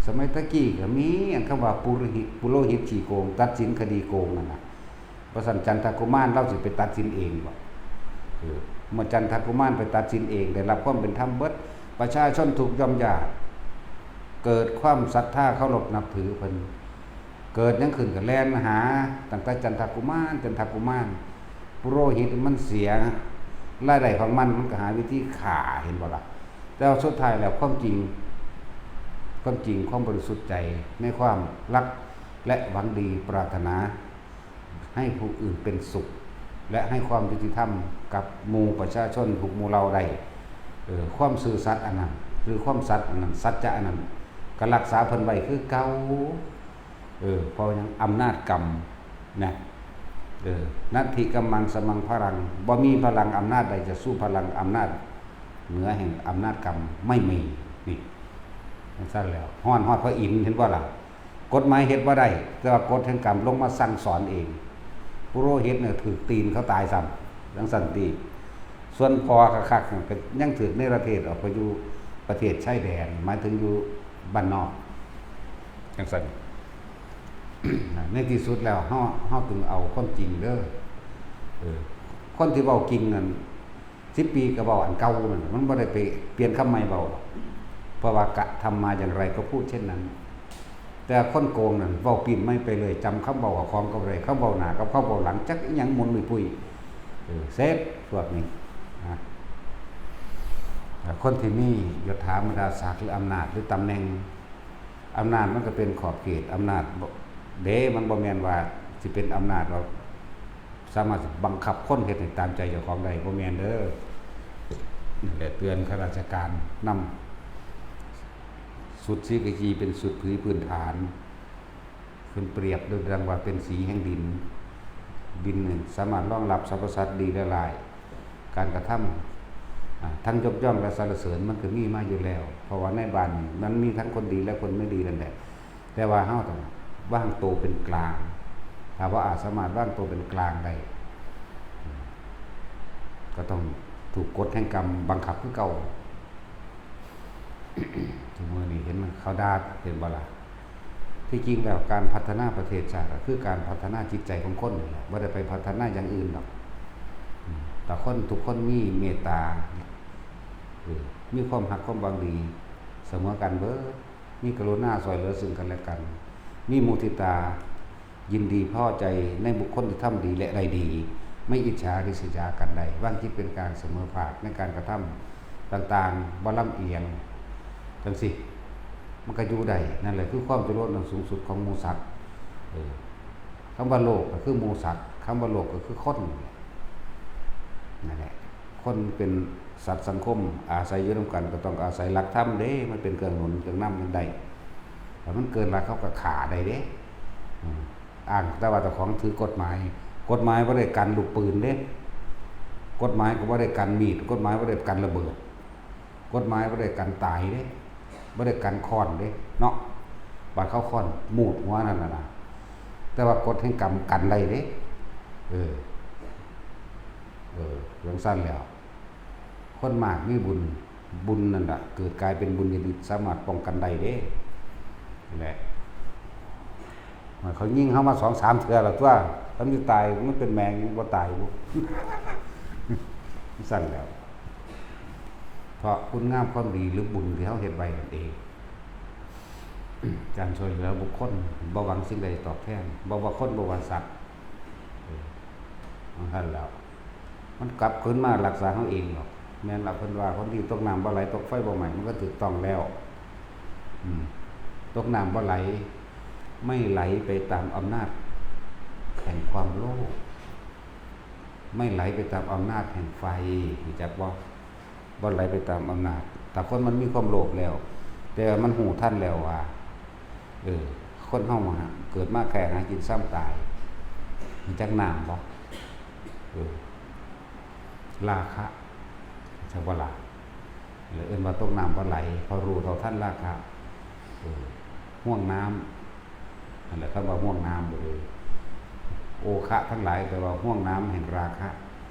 ສະໄໝຕະກີ້ກໍມີອັນຄຳວ່າປຸໂຣຫິດ ປຸໂຣຫິດຂີ້ໂກງ ຕັດສິນຄະດີໂກງນັ້ນນະ. ບໍ່ຊັ້ນຈັນທະກຸມານລາວຊິໄປຕັດສິນເອງບໍ? ເອີ ເມື່ອຈັນທະກຸມານໄປຕັດສິນເອງ ໄດ້ຮັບຄວາມເປັນທຳເບິດ ປະຊາຊົນທຸກຢ່ອມຢາກ ເກີດຄວາມສັດທາເຄົາລົບນັບຖືເພິ່ນ. ເກີດຫຍັງຂຶ້ນກໍແລ່ນມາຫາ ຕັ້ງແຕ່ຈັນທະກຸມານ ຈັນທະກຸມານ. ປຸໂຣຫິດມັນເສຍ ລາຍໄດ້ຂອງມັນ ມັນກໍຫາວິທີຂ້າ ເຫັນບໍ່ລະ? ແຕ່ວ່າສຸດທ້າຍແລ້ວ ຄວາມຈິງ ຄວາມຈິງ ຄວາມບໍລິສຸດໃຈ ໃນຄວາມຮັກ ແລະ ຫວັງດີປາດຖະໜາໃຫ້ຜູ້ອື່ນເປັນສຸກ ແລະ ໃຫ້ຄວາມຍຸຕິທຳກັບໝູ່ປະຊາຊົນທຸກໝູ່ເຫຼົ່າໄດ້. ເອີ ຄວາມຊື່ສັດອັນນັ້ນ ຫຼື ຄວາມສັດອັນນັ້ນ ສັດຈະອັນນັ້ນ ກໍຮັກສາເພິ່ນໄວ້ຄືເກົ່າ. ເອີ ເພາະຫຍັງ? ອຳນາດກຳນະ. ເອີ ນັດຖິກຳມັງສະມັງພະລັງ ບໍ່ມີພະລັງອຳນາດໃດຈະສູ້ພະລັງອຳນາດເໜືອແຫ່ງອຳນາດກຳໄມ່ມີ. ນີ້ ຈັ່ງຊັ້ນແລ້ວ ຮ້ອນຮອດພະອິນ ເຫັນບໍ່ລະ? ກົດໝາຍເຮັດບໍ່ໄດ້ ແຕ່ວ່າກົດແຫ່ງກຳລົງມາສັ່ງສອນເອງ. ປຸໂຣຫິດນະຖືກຕີນເຂົາຕາຍຊ້ຳ ຈັ່ງຊັ້ນຕິ. ສ່ວນພໍ່ຄັກໆ ກໍຍັງຖືກເນລະເທດອອກໄປຢູ່ປະເທດຊາຍແດນ ໝາຍເຖິງຢູ່ບ້ານນອກ ຈັ່ງຊັ້ນ. ໃນທີ່ສຸດແລ້ວ ເຮົາ ເຮົາຕ້ອງເອົາຄວາມຈິງເດີ. ເອີ ຄົນທີ່ເວົ້າຈິງນັ້ນ ສິບປີກໍເວົ້າອັນເກົ່ານັ້ນ ມັນບໍ່ໄດ້ໄປປ່ຽນຄຳໃໝ່ເວົ້າດອກ ເພາະວ່າກະທຳມາຢ່າງໃດກໍພູດເຊັ່ນນັ້ນ. ແຕ່ຄົນໂກງນັ້ນ ເວົ້າປີ້ນໃໝ່ໄປເລື້ອຍ ຈຳຄຳເວົ້າເຈົ້າຂອງກໍບໍ່ໄດ້ ຄຳເວົ້າໜ້າກັບຄຳເວົ້າຫຼັງ ຈັກອີ່ຫຍັງໝຸນປຸ້ຍໆ. ເອີ ເສັດພວກນີ້ນະ. ແລະ ຄົນທີ່ມີຍົດຖາບັນດາສັກ ຫຼື ອຳນາດ ຫຼື ຕຳແໜ່ງ ອຳນາດມັນກໍເປັນຂອບເຂດອຳນາດເດ້ ມັນບໍ່ແມ່ນວ່າຊິເປັນອຳນາດວ່າ ສາມາດຊິບັງຄັບຄົນເຮັດໃຫ້ຕາມໃຈເຈົ້າຂອງໄດ້ ບໍ່ແມ່ນເດີ. ນັ້ນແຫຼະ ເຕືອນຂ້າລາຊະການນຳ ຊຸດສີກາກີເປັນຊຸດຜືພື້ນຖານ ເພິ່ນປຽບດັ່ງວ່າເປັນສີແຫ່ງດິນ. ດິນນີ້ສາມາດຮອງຮັບສັບພະສັດດີແລະຮ້າຍ. ການກະທຳ ອາ ທັງຍົກຍ້ອງ ແລະ ສັນລະເສີນ ມັນກໍມີມາຢູ່ແລ້ວ ເພາະວ່າໃນບ້ານນີ້ມັນມີທັງຄົນດີ ແລະ ຄົນບໍ່ດີນັ້ນແຫຼະ. ແຕ່ວ່າເຮົາຕ້ອງວາງໂຕເປັນກາງ. ຖ້າບໍ່ອາດສາມາດວາງໂຕເປັນກາງໄດ້ ກໍຕ້ອງຖືກກົດແຫ່ງກຳບັງຄັບຄືເກົ່າ. ທຸກມື້ນີ້ເຫັນເຂົາດ່າ ເຫັນບໍ່ລະ? ທີ່ຈິງແລ້ວການພັດທະນາປະເທດຊາດ ກໍຄືການພັດທະນາຈິດໃຈຂອງຄົນນີ້ແຫຼະ ບໍ່ໄດ້ໄປພັດທະນາຢ່າງອື່ນດອກ. ຖ້າຄົນທຸກຄົນມີເມດຕາ ເອີ ມີຄວາມຮັກຄວາມຫວັງດີສະເໝີກັນເບີດ ມີກະລຸນາຊ່ວຍເຫຼືອຊຶ່ງກັນແລະກັນ ມີມຸທິຕາ ຍິນດີພໍໃຈໃນບຸກຄົນທີ່ທຳດີ ແລະ ໄດ້ດີ ໄມ່ອິດສາລິສຍາກັນໄດ້, ວາງຈິດເປັນກາງສະເໝີພາກໃນການກະທຳຕ່າງໆ, ບໍ່ລຳອຽງ ຈັ່ງຊີ້ ມັນກໍຢູ່ໄດ້. ນັ້ນແຫຼະຄືຄວາມຈະເລີນອັນສູງສຸດຂອງໝູ່ສັດ. ເອີ ຄຳວ່າໂລກກໍຄືໝູ່ສັດ, ຄຳວ່າໂລກກໍຄືຄົນ. ນັ້ນແຫຼະ ຄົນເປັນສັດສັງຄົມ, ອາໄສຢູ່ນຳກັນກໍຕ້ອງອາໄສຫຼັກທຳເດ້, ມັນເປັນເຄື່ອງໜູນເຄື່ອງນຳກັນໄດ້. ຖ້າມັນເກີນຫຼັກ ເຂົາກໍຂ້າໄດ້ເດ້. ອືມ ອ້າງແຕ່ວ່າເຈົ້າຂອງຖືກົດໝາຍ, ກົດໝາຍບໍ່ໄດ້ກັນລູກປືນເດ້, ກົດໝາຍກໍບໍ່ໄດ້ກັນມີດ, ກົດໝາຍບໍ່ໄດ້ກັນລະເບີດ, ກົດໝາຍບໍ່ໄດ້ກັນຕາຍເດ້, ບໍ່ໄດ້ກັນຄ້ອນເດ້ເນາະ. ບາດເຂົາຄ້ອນໝູດຫົວນັ້ນນະ, ແຕ່ວ່າກົດແຫ່ງກຳກັນໄດ້ເດ້. ເອີ ເອີ ຈັ່ງຊັ້ນແລ້ວ ຄົນມາກມີບຸນ, ບຸນນັ້ນລະເກີດກາຍເປັນບຸນຍະດິດ ສາມາດປ້ອງກັນໄດ້ເດ້. ແຫຼະ ເຂົາຍິງເຮົາມາສອງສາມເທື່ອແລ້ວຕົວະ, ຄັນຊິຕາຍມັນເປັນແມງຍັງບໍ່ຕາຍຢູ່. ຊັ້ນແລ້ວ ເພາະຄຸນງາມຄວາມດີ ຫຼື ບຸນທີ່ເຮົາເຮັດໄວ້ນັ້ນເອງ, ການຊ່ວຍເຫຼືອບຸກຄົນ ບໍ່ຫວັງສິ່ງໃດຕອບແທນ, ບໍ່ວ່າຄົນ ບໍ່ວ່າສັດ. ເອີ ຈັ່ງຊັ້ນແລ້ວ ມັນກັບຄືນມາລັກສາເຮົາເອງດອກ. ແມ່ນລະ ເພິ່ນວ່າຄົນດີຕົກນ້ຳບໍ່ໄຫຼ ຕົກໄຟບໍ່ໄໝ້, ມັນກໍຖືກຕ້ອງແລ້ວ. ອືມ ຕົກນ້ຳບໍ່ໄຫຼ ໄມ່ໄຫຼໄປຕາມອຳນາດແຫ່ງຄວາມໂລບ, ໄມ່ໄຫຼໄປຕາມອຳນາດແຫ່ງໄຟ. ຮູ້ຈັກບໍ່? ບໍ່ໄຫຼໄປຕາມອຳນາດ. ຖ້າຄົນມັນມີຄວາມໂລບແລ້ວ ແຕ່ວ່າມັນຮູ້ທັນແລ້ວວ່າ ເອີ ຄົນເຮົາມາເກີດມາແຄ່ຫາກິນຊ້ຳຕາຍ, ຮູ້ຈັກນ້ຳບໍ່? ເອີ ລາຄະ ຈັກບໍ່ລະ? ແລ້ວເອີ້ນວ່າຕົກນ້ຳບໍ່ໄຫຼ ເພາະຮູ້ເທົ່າທັນລາຄະ. ເອີ ຫ່ວງນ້ຳ ນັ້ນແຫຼະ ຄຳວ່າຫ່ວງນ້ຳເລີຍ. ໂອຄະທັງຫຼາຍ ແປວ່າຫ່ວງນ້ຳແຫ່ງລາຄະ,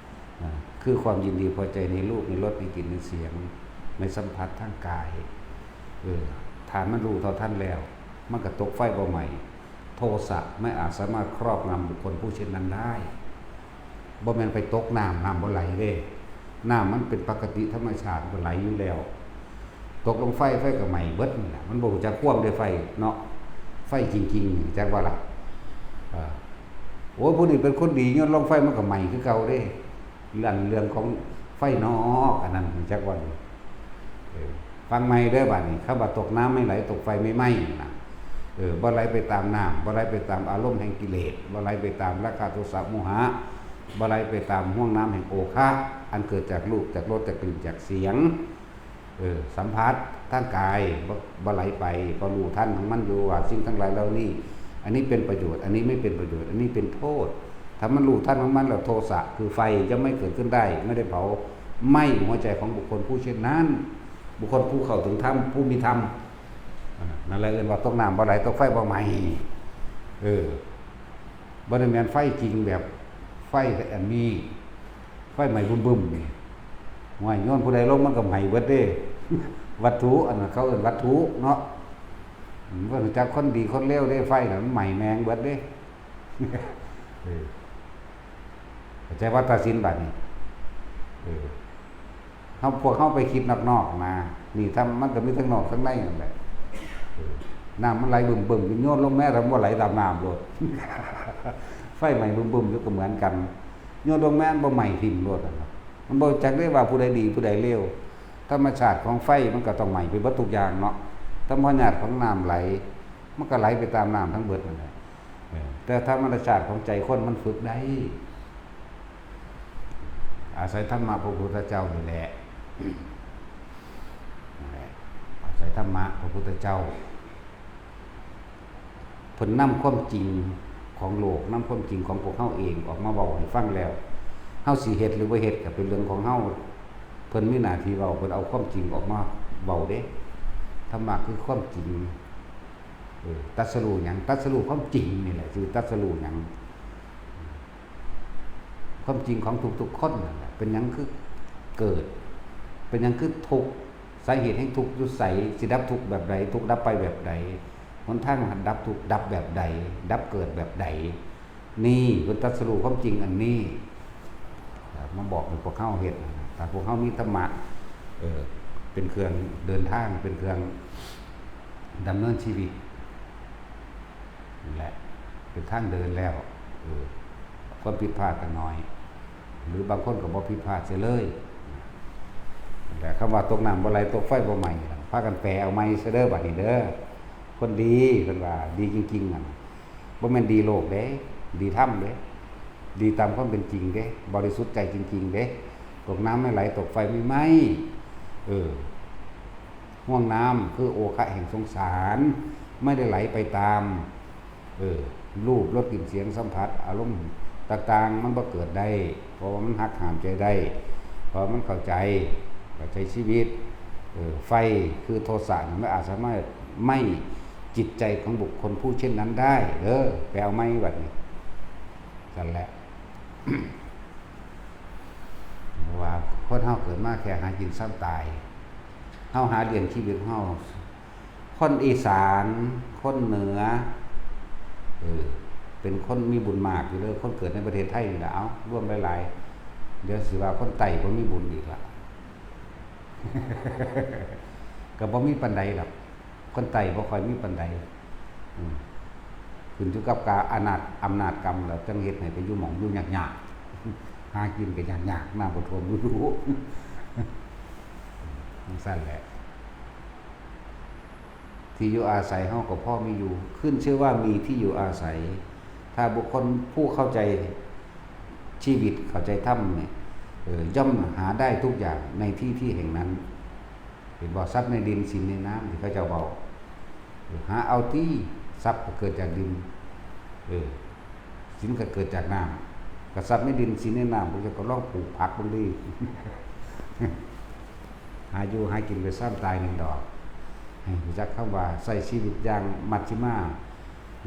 ນະ ຄືຄວາມຍິນດີພໍໃຈໃນຮູບ ໃນລົດ ໃນກິ່ນ ໃນສຽງ ໃນສຳຜັດທາງກາຍ. ເອີ ຖ້າມັນຮູ້ເທົ່າທັນແລ້ວ ມັນກໍຕົກໄຟບໍ່ໄໝ້. ໂທສະໄມ່ອາດສາມາດຄອບງຳບຸກຄົນຜູ້ເຊັ່ນນັ້ນໄດ້. ບໍ່ແມ່ນໄປຕົກນ້ຳ ນ້ຳບໍ່ໄຫຼເດ້, ນ້ຳມັນເປັນປະກະຕິທຳມະຊາດ ມັນກໍໄຫຼຢູ່ແລ້ວ. ຕົກລົງໄຟ ໄຟກໍໄໝ້ເບິດນັ້ນລະ, ມັນບໍ່ຮູ້ຈັກຄວາມເດ້ໄຟເນາະ. ໄຟຈິງໆ ຮູ້ຈັກບໍ່ລະ? ເອີ ໂອ້ຍ ຜູ້ນີ້ເປັນຄົນດີ ໂຍນລົງໄຟມັນກໍໄໝ້ຄືເກົ່າເດ້. ເລື່ອງ ເລື່ອງຂອງໄຟນອກ ອັນນັ້ນ ຮູ້ຈັກບໍ່ນີ້? ເອີ ຟັງໃໝ່ເດີບາດນີ້, ຄຳວ່າຕົກນ້ຳໄມ່ໄຫຼ ຕົກໄຟໄມ່ໄໝ້ນະ. ເອີ ບໍ່ໄຫຼໄປຕາມນ້ຳ, ບໍ່ໄຫຼໄປຕາມອາລົມແຫ່ງກິເລດ, ບໍ່ໄຫຼໄປຕາມລາຄະ ໂທສະ ໂມຫະ, ບໍ່ໄຫຼໄປຕາມຫ່ວງນ້ຳແຫ່ງໂອຄະ ອັນເກີດຈາກຮູບ ຈາກລົດ ຈາກກິ່ນ ຈາກສຽງ. ເອີ ສຳຜັດທາງກາຍ ບໍ່ ບໍ່ໄຫຼໄປ, ກໍຮູ້ທັນຂອງມັນຢູ່ວ່າສິ່ງທັງຫຼາຍເຫຼົ່ານີ້ ອັນນີ້ເປັນປະໂຫຍດ, ອັນນີ້ໄມ່ເປັນປະໂຫຍດ, ອັນນີ້ເປັນໂທດ. ຖ້າມັນຮູ້ທັນຂອງມັນແລ້ວ ໂທສະຄືໄຟຈະໄມ່ເກີດຂຶ້ນໄດ້, ໄມ່ໄດ້ເຜົາໄໝ້ຫົວໃຈຂອງບຸກຄົນຜູ້ເຊັ່ນນັ້ນ, ບຸກຄົນຜູ້ເຂົ້າເຖິງທຳ, ຜູ້ມີທຳ. ອາ ນັ້ນແຫຼະເອີ້ນວ່າຕົກນ້ຳບໍ່ໄຫຼ, ຕົກໄຟບໍ່ໄໝ້. ເອີ ບໍ່ໄດ້ແມ່ນໄຟຈິງແບບໄຟອັນນີ້ ໄຟໄໝ້ບຶ້ມໆນີ້. ຫ້ວຍ ໂຍນຜູ້ໃດລົງມັນກໍໄໝ້ເບິດເດ້. ວັດຖຸ ອັນນັ້ນເຂົາເອີ້ນວັດຖຸເນາະ. ອືມ ບໍ່ຮູ້ຈັກຄົນດີຄົນເລວເດ້, ໄຟນະມັນໄໝ້ແມງເບິດເດ້. ເອີ ເຂົ້າໃຈບໍ່ ຕາສິນ ບາດນີ້? ເອີ ເຮົາ ພວກເຮົາໄປຄິດນອກໆນະ, ນີ້ທຳ ມັນກໍມີທັງນອກທັງໃນນັ້ນແຫຼະ. ເອີ ນ້ຳມັນໄຫຼບຶ້ມໆ ໂຍນລົງແມ້ ແລ້ວມັນບໍ່ໄຫຼຕາມນ້ຳໂລດ. ໄຟໄໝ້ບຶ້ມໆຢູ່ກໍເໝືອນກັນ, ໂຍນລົງແມ້ ມັນບໍ່ໄໝ້ຖິ້ມໂລດ. ມັນບໍ່ຈັກເດ້ວ່າຜູ້ໃດດີຜູ້ໃດເລວ. ທຳມະຊາດຂອງໄຟມັນກໍຕ້ອງໄໝ້ໄປເບິດທຸກຢ່າງເນາະ, ທຳມະຊາດຂອງນ້ຳໄຫຼ ມັນກໍໄຫຼໄປຕາມນ້ຳທັງເບິດນັ້ນແຫຼະ. ເອີ ແຕ່ທຳມະຊາດຂອງໃຈຄົນມັນຝຶກໄດ້ ອາໄສທຳມະພະພຸດທະເຈົ້ານີ້ແຫຼະ. ນັ້ນແຫຼະ ອາໄສທຳມະພະພຸດທະເຈົ້າ ເພິ່ນນຳຄວາມຈິງຂອງໂລກ ນຳຄວາມຈິງຂອງພວກເຮົາເອງອອກມາເວົ້າໃຫ້ຟັງແລ້ວ, ເຮົາຊິເຮັດຫຼືບໍ່ເຮັດກໍເປັນເລື່ອງຂອງເຮົາ. ເພິ່ນມີໜ້າທີ່ເວົ້າ, ເພິ່ນເອົາຄວາມຈິງອອກມາເວົ້າເດ້. ທຳມະຄືຄວາມຈິງ. ເອີ ຕັດສະຮູ້ຫຍັງ? ຕັດສະຮູ້ຄວາມຈິງນີ້ແຫຼະ, ຊື່ຕັດສະຮູ້ຫຍັງ? ຄວາມຈິງຂອງທຸກໆຄົນນັ້ນແຫຼະ. ເປັນຫຍັງຄືເກີດ? ເປັນຫຍັງຄືທຸກ? ສາເຫດແຫ່ງທຸກຢູ່ໃສ? ຊິດັບທຸກແບບໃດ? ທຸກດັບໄປແບບໃດ? ຫົນທາງດັບທຸກດັບແບບໃດ? ດັບເກີດແບບໃດ? ນີ້ເພິ່ນຕັດສະຮູ້ຄວາມຈິງອັນນີ້ ເອີ ມາບອກໃຫ້ພວກເຮົາເຮັດ. ຖ້າພວກເຮົາມີທຳມະ ເອີ ເປັນເຄື່ອງເດີນທາງ ເປັນເຄື່ອງດຳເນີນຊີວິດ ນັ້ນແຫຼະ ເປັນທາງເດີນແລ້ວ ເອີ ຄວາມຜິດພາດກໍໜ້ອຍ. ຫຼືບາງຄົນກໍບໍ່ຜິດພາດເສຍເລີຍ. ແລະ ຄຳວ່າຕົກນ້ຳບໍ່ໄຫຼ ຕົກໄຟບໍ່ໄໝ້ ພາກັນແປເອົາໃໝ່ຊະເດີ ບາດນີ້ເດີ. ຄົນດີ ເພິ່ນວ່າດີຈິງໆ ນັ້ນ ບໍ່ແມ່ນດີໂລກເດ້ ດີທຳເດ້ ດີຕາມຄວາມເປັນຈິງເດ້ ບໍລິສຸດໃຈຈິງໆ ເດ້. ຕົກນ້ຳໄມ່ໄຫຼ ຕົກໄຟໄມ່ໄໝ້ ເອີ ຫ່ວງນ້ຳຄືໂອຄະແຫ່ງສົງສານ ໄມ່ໄດ້ໄຫຼໄປຕາມ ເອີ ຮູບ ລົດ ກິ່ນ ສຽງ ສຳຜັດ ອາລົມຕ່າງໆ ມັນບໍ່ເກີດໄດ້ ເພາະວ່າມັນຫັກຫ້າມໃຈໄດ້ ເພາະວ່າມັນເຂົ້າໃຈ ເຂົ້າໃຈຊີວິດ. ເອີ ໄຟຄືໂທສະນີ້ ມັນອາດສາມາດໄໝ້ຈິດໃຈຂອງບຸກຄົນຜູ້ເຊັ່ນນັ້ນໄດ້ເດີ. ແປເອົາໃໝ່ບັດນີ້ ຊັ້ນແຫຼະ. ເພາະວ່າຄົນເຮົາເກີດມາແຄ່ຫາກິນຊ້ຳຕາຍ ເຮົາຫາລ້ຽງຊີວິດເຮົາ. ຄົນອີສານ ຄົນເໜືອ ເອີ ເປັນຄົນມີບຸນມາກຢູ່ເດີ ຄົນເກີດໃນປະເທດໄທນີ້ລະ. ເອົາ ລວມຫຼາຍໆ ດຽວຊິວ່າຄົນໃຕ້ບໍ່ມີບຸນອີກລະ ກໍບໍ່ມີປານໃດດອກ ຄົນໃຕ້ບໍ່ຄ່ອຍມີປານໃດ. ອືມ ຂຶ້ນຢູ່ກັບກາ ອຳນາດ ອຳນາດກຳ ແລ້ວຈັ່ງເຮັດໃຫ້ໄປຢູ່ໝ່ອງຢູ່ຍາກໆ ຫາກິນກໍຍາກໆ ນ້ຳກໍຖ້ວມດູໆ ຈັ່ງຊັ້ນແຫຼະ. ທີ່ຢູ່ອາໄສເຮົາກໍພໍມີຢູ່ ຂຶ້ນຊື່ວ່າມີທີ່ຢູ່ອາໄສ. ຖ້າບຸກຄົນຜູ້ເຂົ້າໃຈຊີວິດ ເຂົ້າໃຈທຳນີ້ ເອີ ຍ່ອມຫາໄດ້ທຸກຢ່າງໃນທີ່ທີ່ແຫ່ງນັ້ນ. ເຫັນບໍ່? ຊັບໃນດິນ ສິນໃນນ້ຳ ທີ່ເຂົາເຈົ້າເວົ້າ ຫາເອົາຕິ ຊັບກໍເກີດຈາກດິນ ເອີ ສິນກໍເກີດຈາກນ້ຳ ກໍຊັບໃນດິນ ສິນໃນນ້ຳ ພວກເຈົ້າກໍລອງປູກຜັກເບິ່ງເດີ ຫາຢູ່ຫາກິນໄປຊ້ຳຕາຍໜຶ່ງດອກ. ໃຫ້ຮູ້ຈັກຄຳວ່າໃຊ້ຊີວິດຢ່າງມັດຊິມາ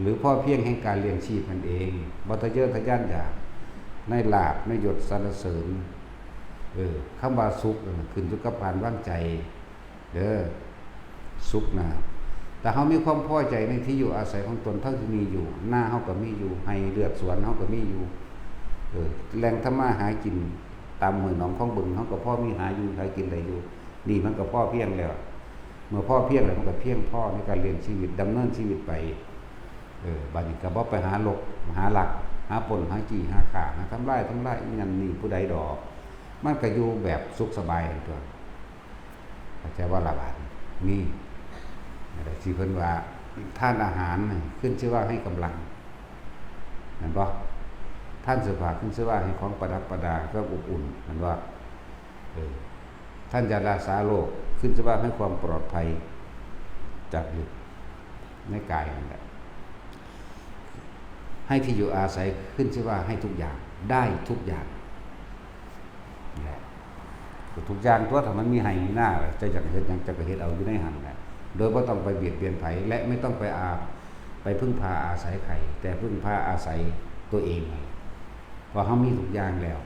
ຫຼືພໍພຽງແຫ່ງການລ້ຽງຊີບນັ້ນເອງ ບໍ່ທະເຍີະທະຍານຢາກໃນລາບໃນຍົດສັນລະເສີນ. ເອີ ຄຳວ່າສຸກນັ້ນຂຶ້ນຢູ່ກັບການວາງໃຈເດີ ສຸກນະ. ຖ້າເຮົາມີຄວາມພໍໃຈໃນທີ່ຢູ່ອາໄສຂອງຕົນເທົ່າທີ່ມີຢູ່ ນາເຮົາກໍມີຢູ່ ໄຮ່ເລືອກສວນເຮົາກໍມີຢູ່ ເອີ ແຫຼ່ງທຳມາຫາກິນຕາມຫ້ວຍໜອງຄອງບຶງ ເຮົາກໍພໍມີຫາຢູ່ຫາກິນໄດ້ຢູ່ ນີ້ມັນກໍພໍພຽງແລ້ວ. ເມື່ອພໍພຽງແລ້ວ ມັນກໍພຽງພໍໃນການລ້ຽງຊີວິດ ດຳເນີນຊີວິດໄປ. ເອີ ບາດນີ້ກໍບໍ່ໄປຫາລົບ ຫາລັກ ຫາປຸ້ນ ຫາຈີ້ ຫາຂ້າ ຫາທຳລາຍ ທຳລາຍອີ່ນັ້ນນີ້ຜູ້ໃດດອກ ມັນກໍຢູ່ແບບສຸກສະບາຍຫັ້ນຕົວະ. ເຂົ້າໃຈບໍ່ລະບາດນີ້? ນີ້ແຫຼະທີ່ເພິ່ນວ່າ ທານອາຫານຂຶ້ນຊື່ວ່າໃຫ້ກຳລັງ ແມ່ນບໍ່? ທານເສື້ອຜ້າຂຶ້ນຊື່ວ່າໃຫ້ຂອງປະດັບປະດາ ຄວາມອົບອຸ່ນ ແມ່ນບໍ່? ເອີ ທ່ານຢາຮັກສາໂລກ ຂຶ້ນສະວ່າໃຫ້ຄວາມປອດໄພຈາກໂລກໃນກາຍນັ້ນແຫຼະ ໃຫ້ທີ່ຢູ່ອາໄສ ຂຶ້ນສະວ່າໃຫ້ທຸກຢ່າງ ໄດ້ທຸກຢ່າງແຫຼະ ກໍທຸກຢ່າງຕົວະ ຖ້າມັນມີໄຮ່ມີນາ ເຈົ້າຢາກເຮັດຫຍັງ ເຈົ້າກໍເຮັດເອົາຢູ່ໃນຫັ້ນແຫຼະ ໂດຍບໍ່ຕ້ອງໄປບຽດບຽນໃຜ ແລະ ບໍ່ຕ້ອງໄປອາ ໄປເພິ່ງພາອາໄສໃຜ ແຕ່ເພິ່ງພາອາໄສຕົວເອງ ເພາະເຮົາມີທຸກຢ່າງແລ້ວ.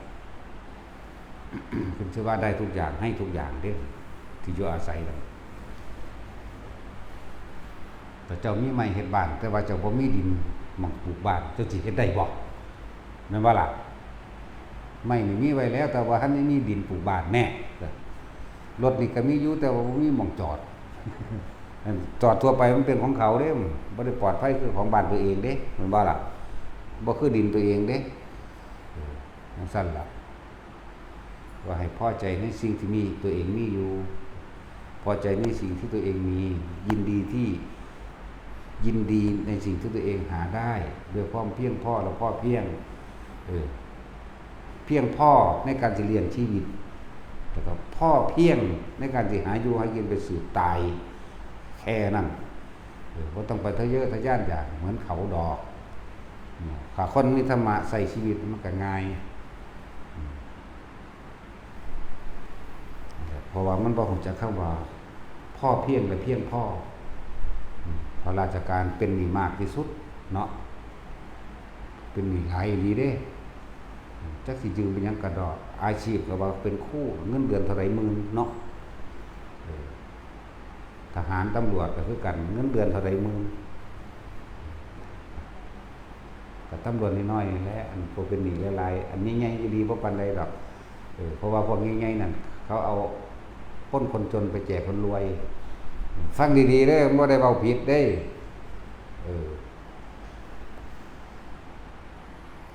ຂຶ້ນຊື່ວ່າໄດ້ທຸກຢ່າງ ໃຫ້ທຸກຢ່າງເດ້ ທີ່ຢູ່ອາໄສນັ້ນ. ຖ້າເຈົ້າມີໄມ້ເຮັດບ້ານ ແຕ່ວ່າເຈົ້າບໍ່ມີດິນໝ່ອງປູກບ້ານ ເຈົ້າຊິເຮັດໄດ້ບໍ່? ແມ່ນບໍ່ລະ? ໄມ້ນີ້ມີໄວ້ແລ້ວ ແຕ່ວ່າທັນໄດ້ມີດິນປູກບ້ານແນ່. ລົດນີ້ກໍມີຢູ່ ແຕ່ວ່າບໍ່ມີໝ່ອງຈອດ. ຈອດທົ່ວໄປມັນເປັນຂອງເຂົາເດ້ ບໍ່ໄດ້ປອດໄພຄືຂອງບ້ານຕົວເອງເດ້ ແມ່ນບໍ່ລະ? ບໍ່ຄືດິນຕົວເອງເດ້. ເອີ ຈັ່ງຊັ້ນລະ ວ່າໃຫ້ພໍໃຈໃນສິ່ງທີ່ມີ ຕົວເອງມີຢູ່ ພໍໃຈໃນສິ່ງທີ່ຕົວເອງມີ ຍິນດີທີ່ ຍິນດີໃນສິ່ງທີ່ຕົວເອງຫາໄດ້ ດ້ວຍຄວາມພຽງພໍ ແລະ ພໍພຽງ ເອີ ພຽງພໍໃນການຊິລ້ຽງຊີວິດ ແລ້ວກໍພໍພຽງໃນການຊິຫາຢູ່ຫາກິນໄປສືບຕາຍ ແຄ່ນັ້ນ. ເອີ ບໍ່ຕ້ອງໄປທະເຍີະທະຍານຢາກເໝືອນເຂົາດອກ. ຖ້າຄົນມີທຳມະໃຊ້ຊີວິດມັນກໍງ່າຍ ເພາະວ່າມັນບໍ່ຮູ້ຈັກຄຳວ່າພໍພຽງ ແລະ ພຽງພໍ. ເພາະລາຊະການເປັນໜີ້ມາກທີ່ສຸດເນາະ ເປັນໜີ້ຫຼາຍອີ່ຫຼີເດ້. ຈັກຊິຢືມໄປຫຍັງກະດອກ ອາຊີບກໍວ່າເປັນຄູ ເງິນເດືອນເທົ່າໃດໝື່ນເນາະ. ເອີ ທະຫານ ຕຳຫຼວດກໍຄືກັນ ເງິນເດືອນເທົ່າໃດໝື່ນ ກໍຕຳຫຼວດນ້ອຍໆນີ້ແຫຼະ ອັນຜູ້ເປັນໜີ້ຫຼາຍໆ ອັນໃຫຍ່ໆອີ່ຫຼີບໍ່ປານໃດດອກ. ເອີ ເພາະວ່າພວກໃຫຍ່ໆນັ້ນ ເຂົາເອົາຄົນຄົນຈົນໄປແຈກຄົນລວຍ. ຟັງດີໆເດີ ບໍ່ໄດ້ເວົ້າຜິດເດ້. ເອີ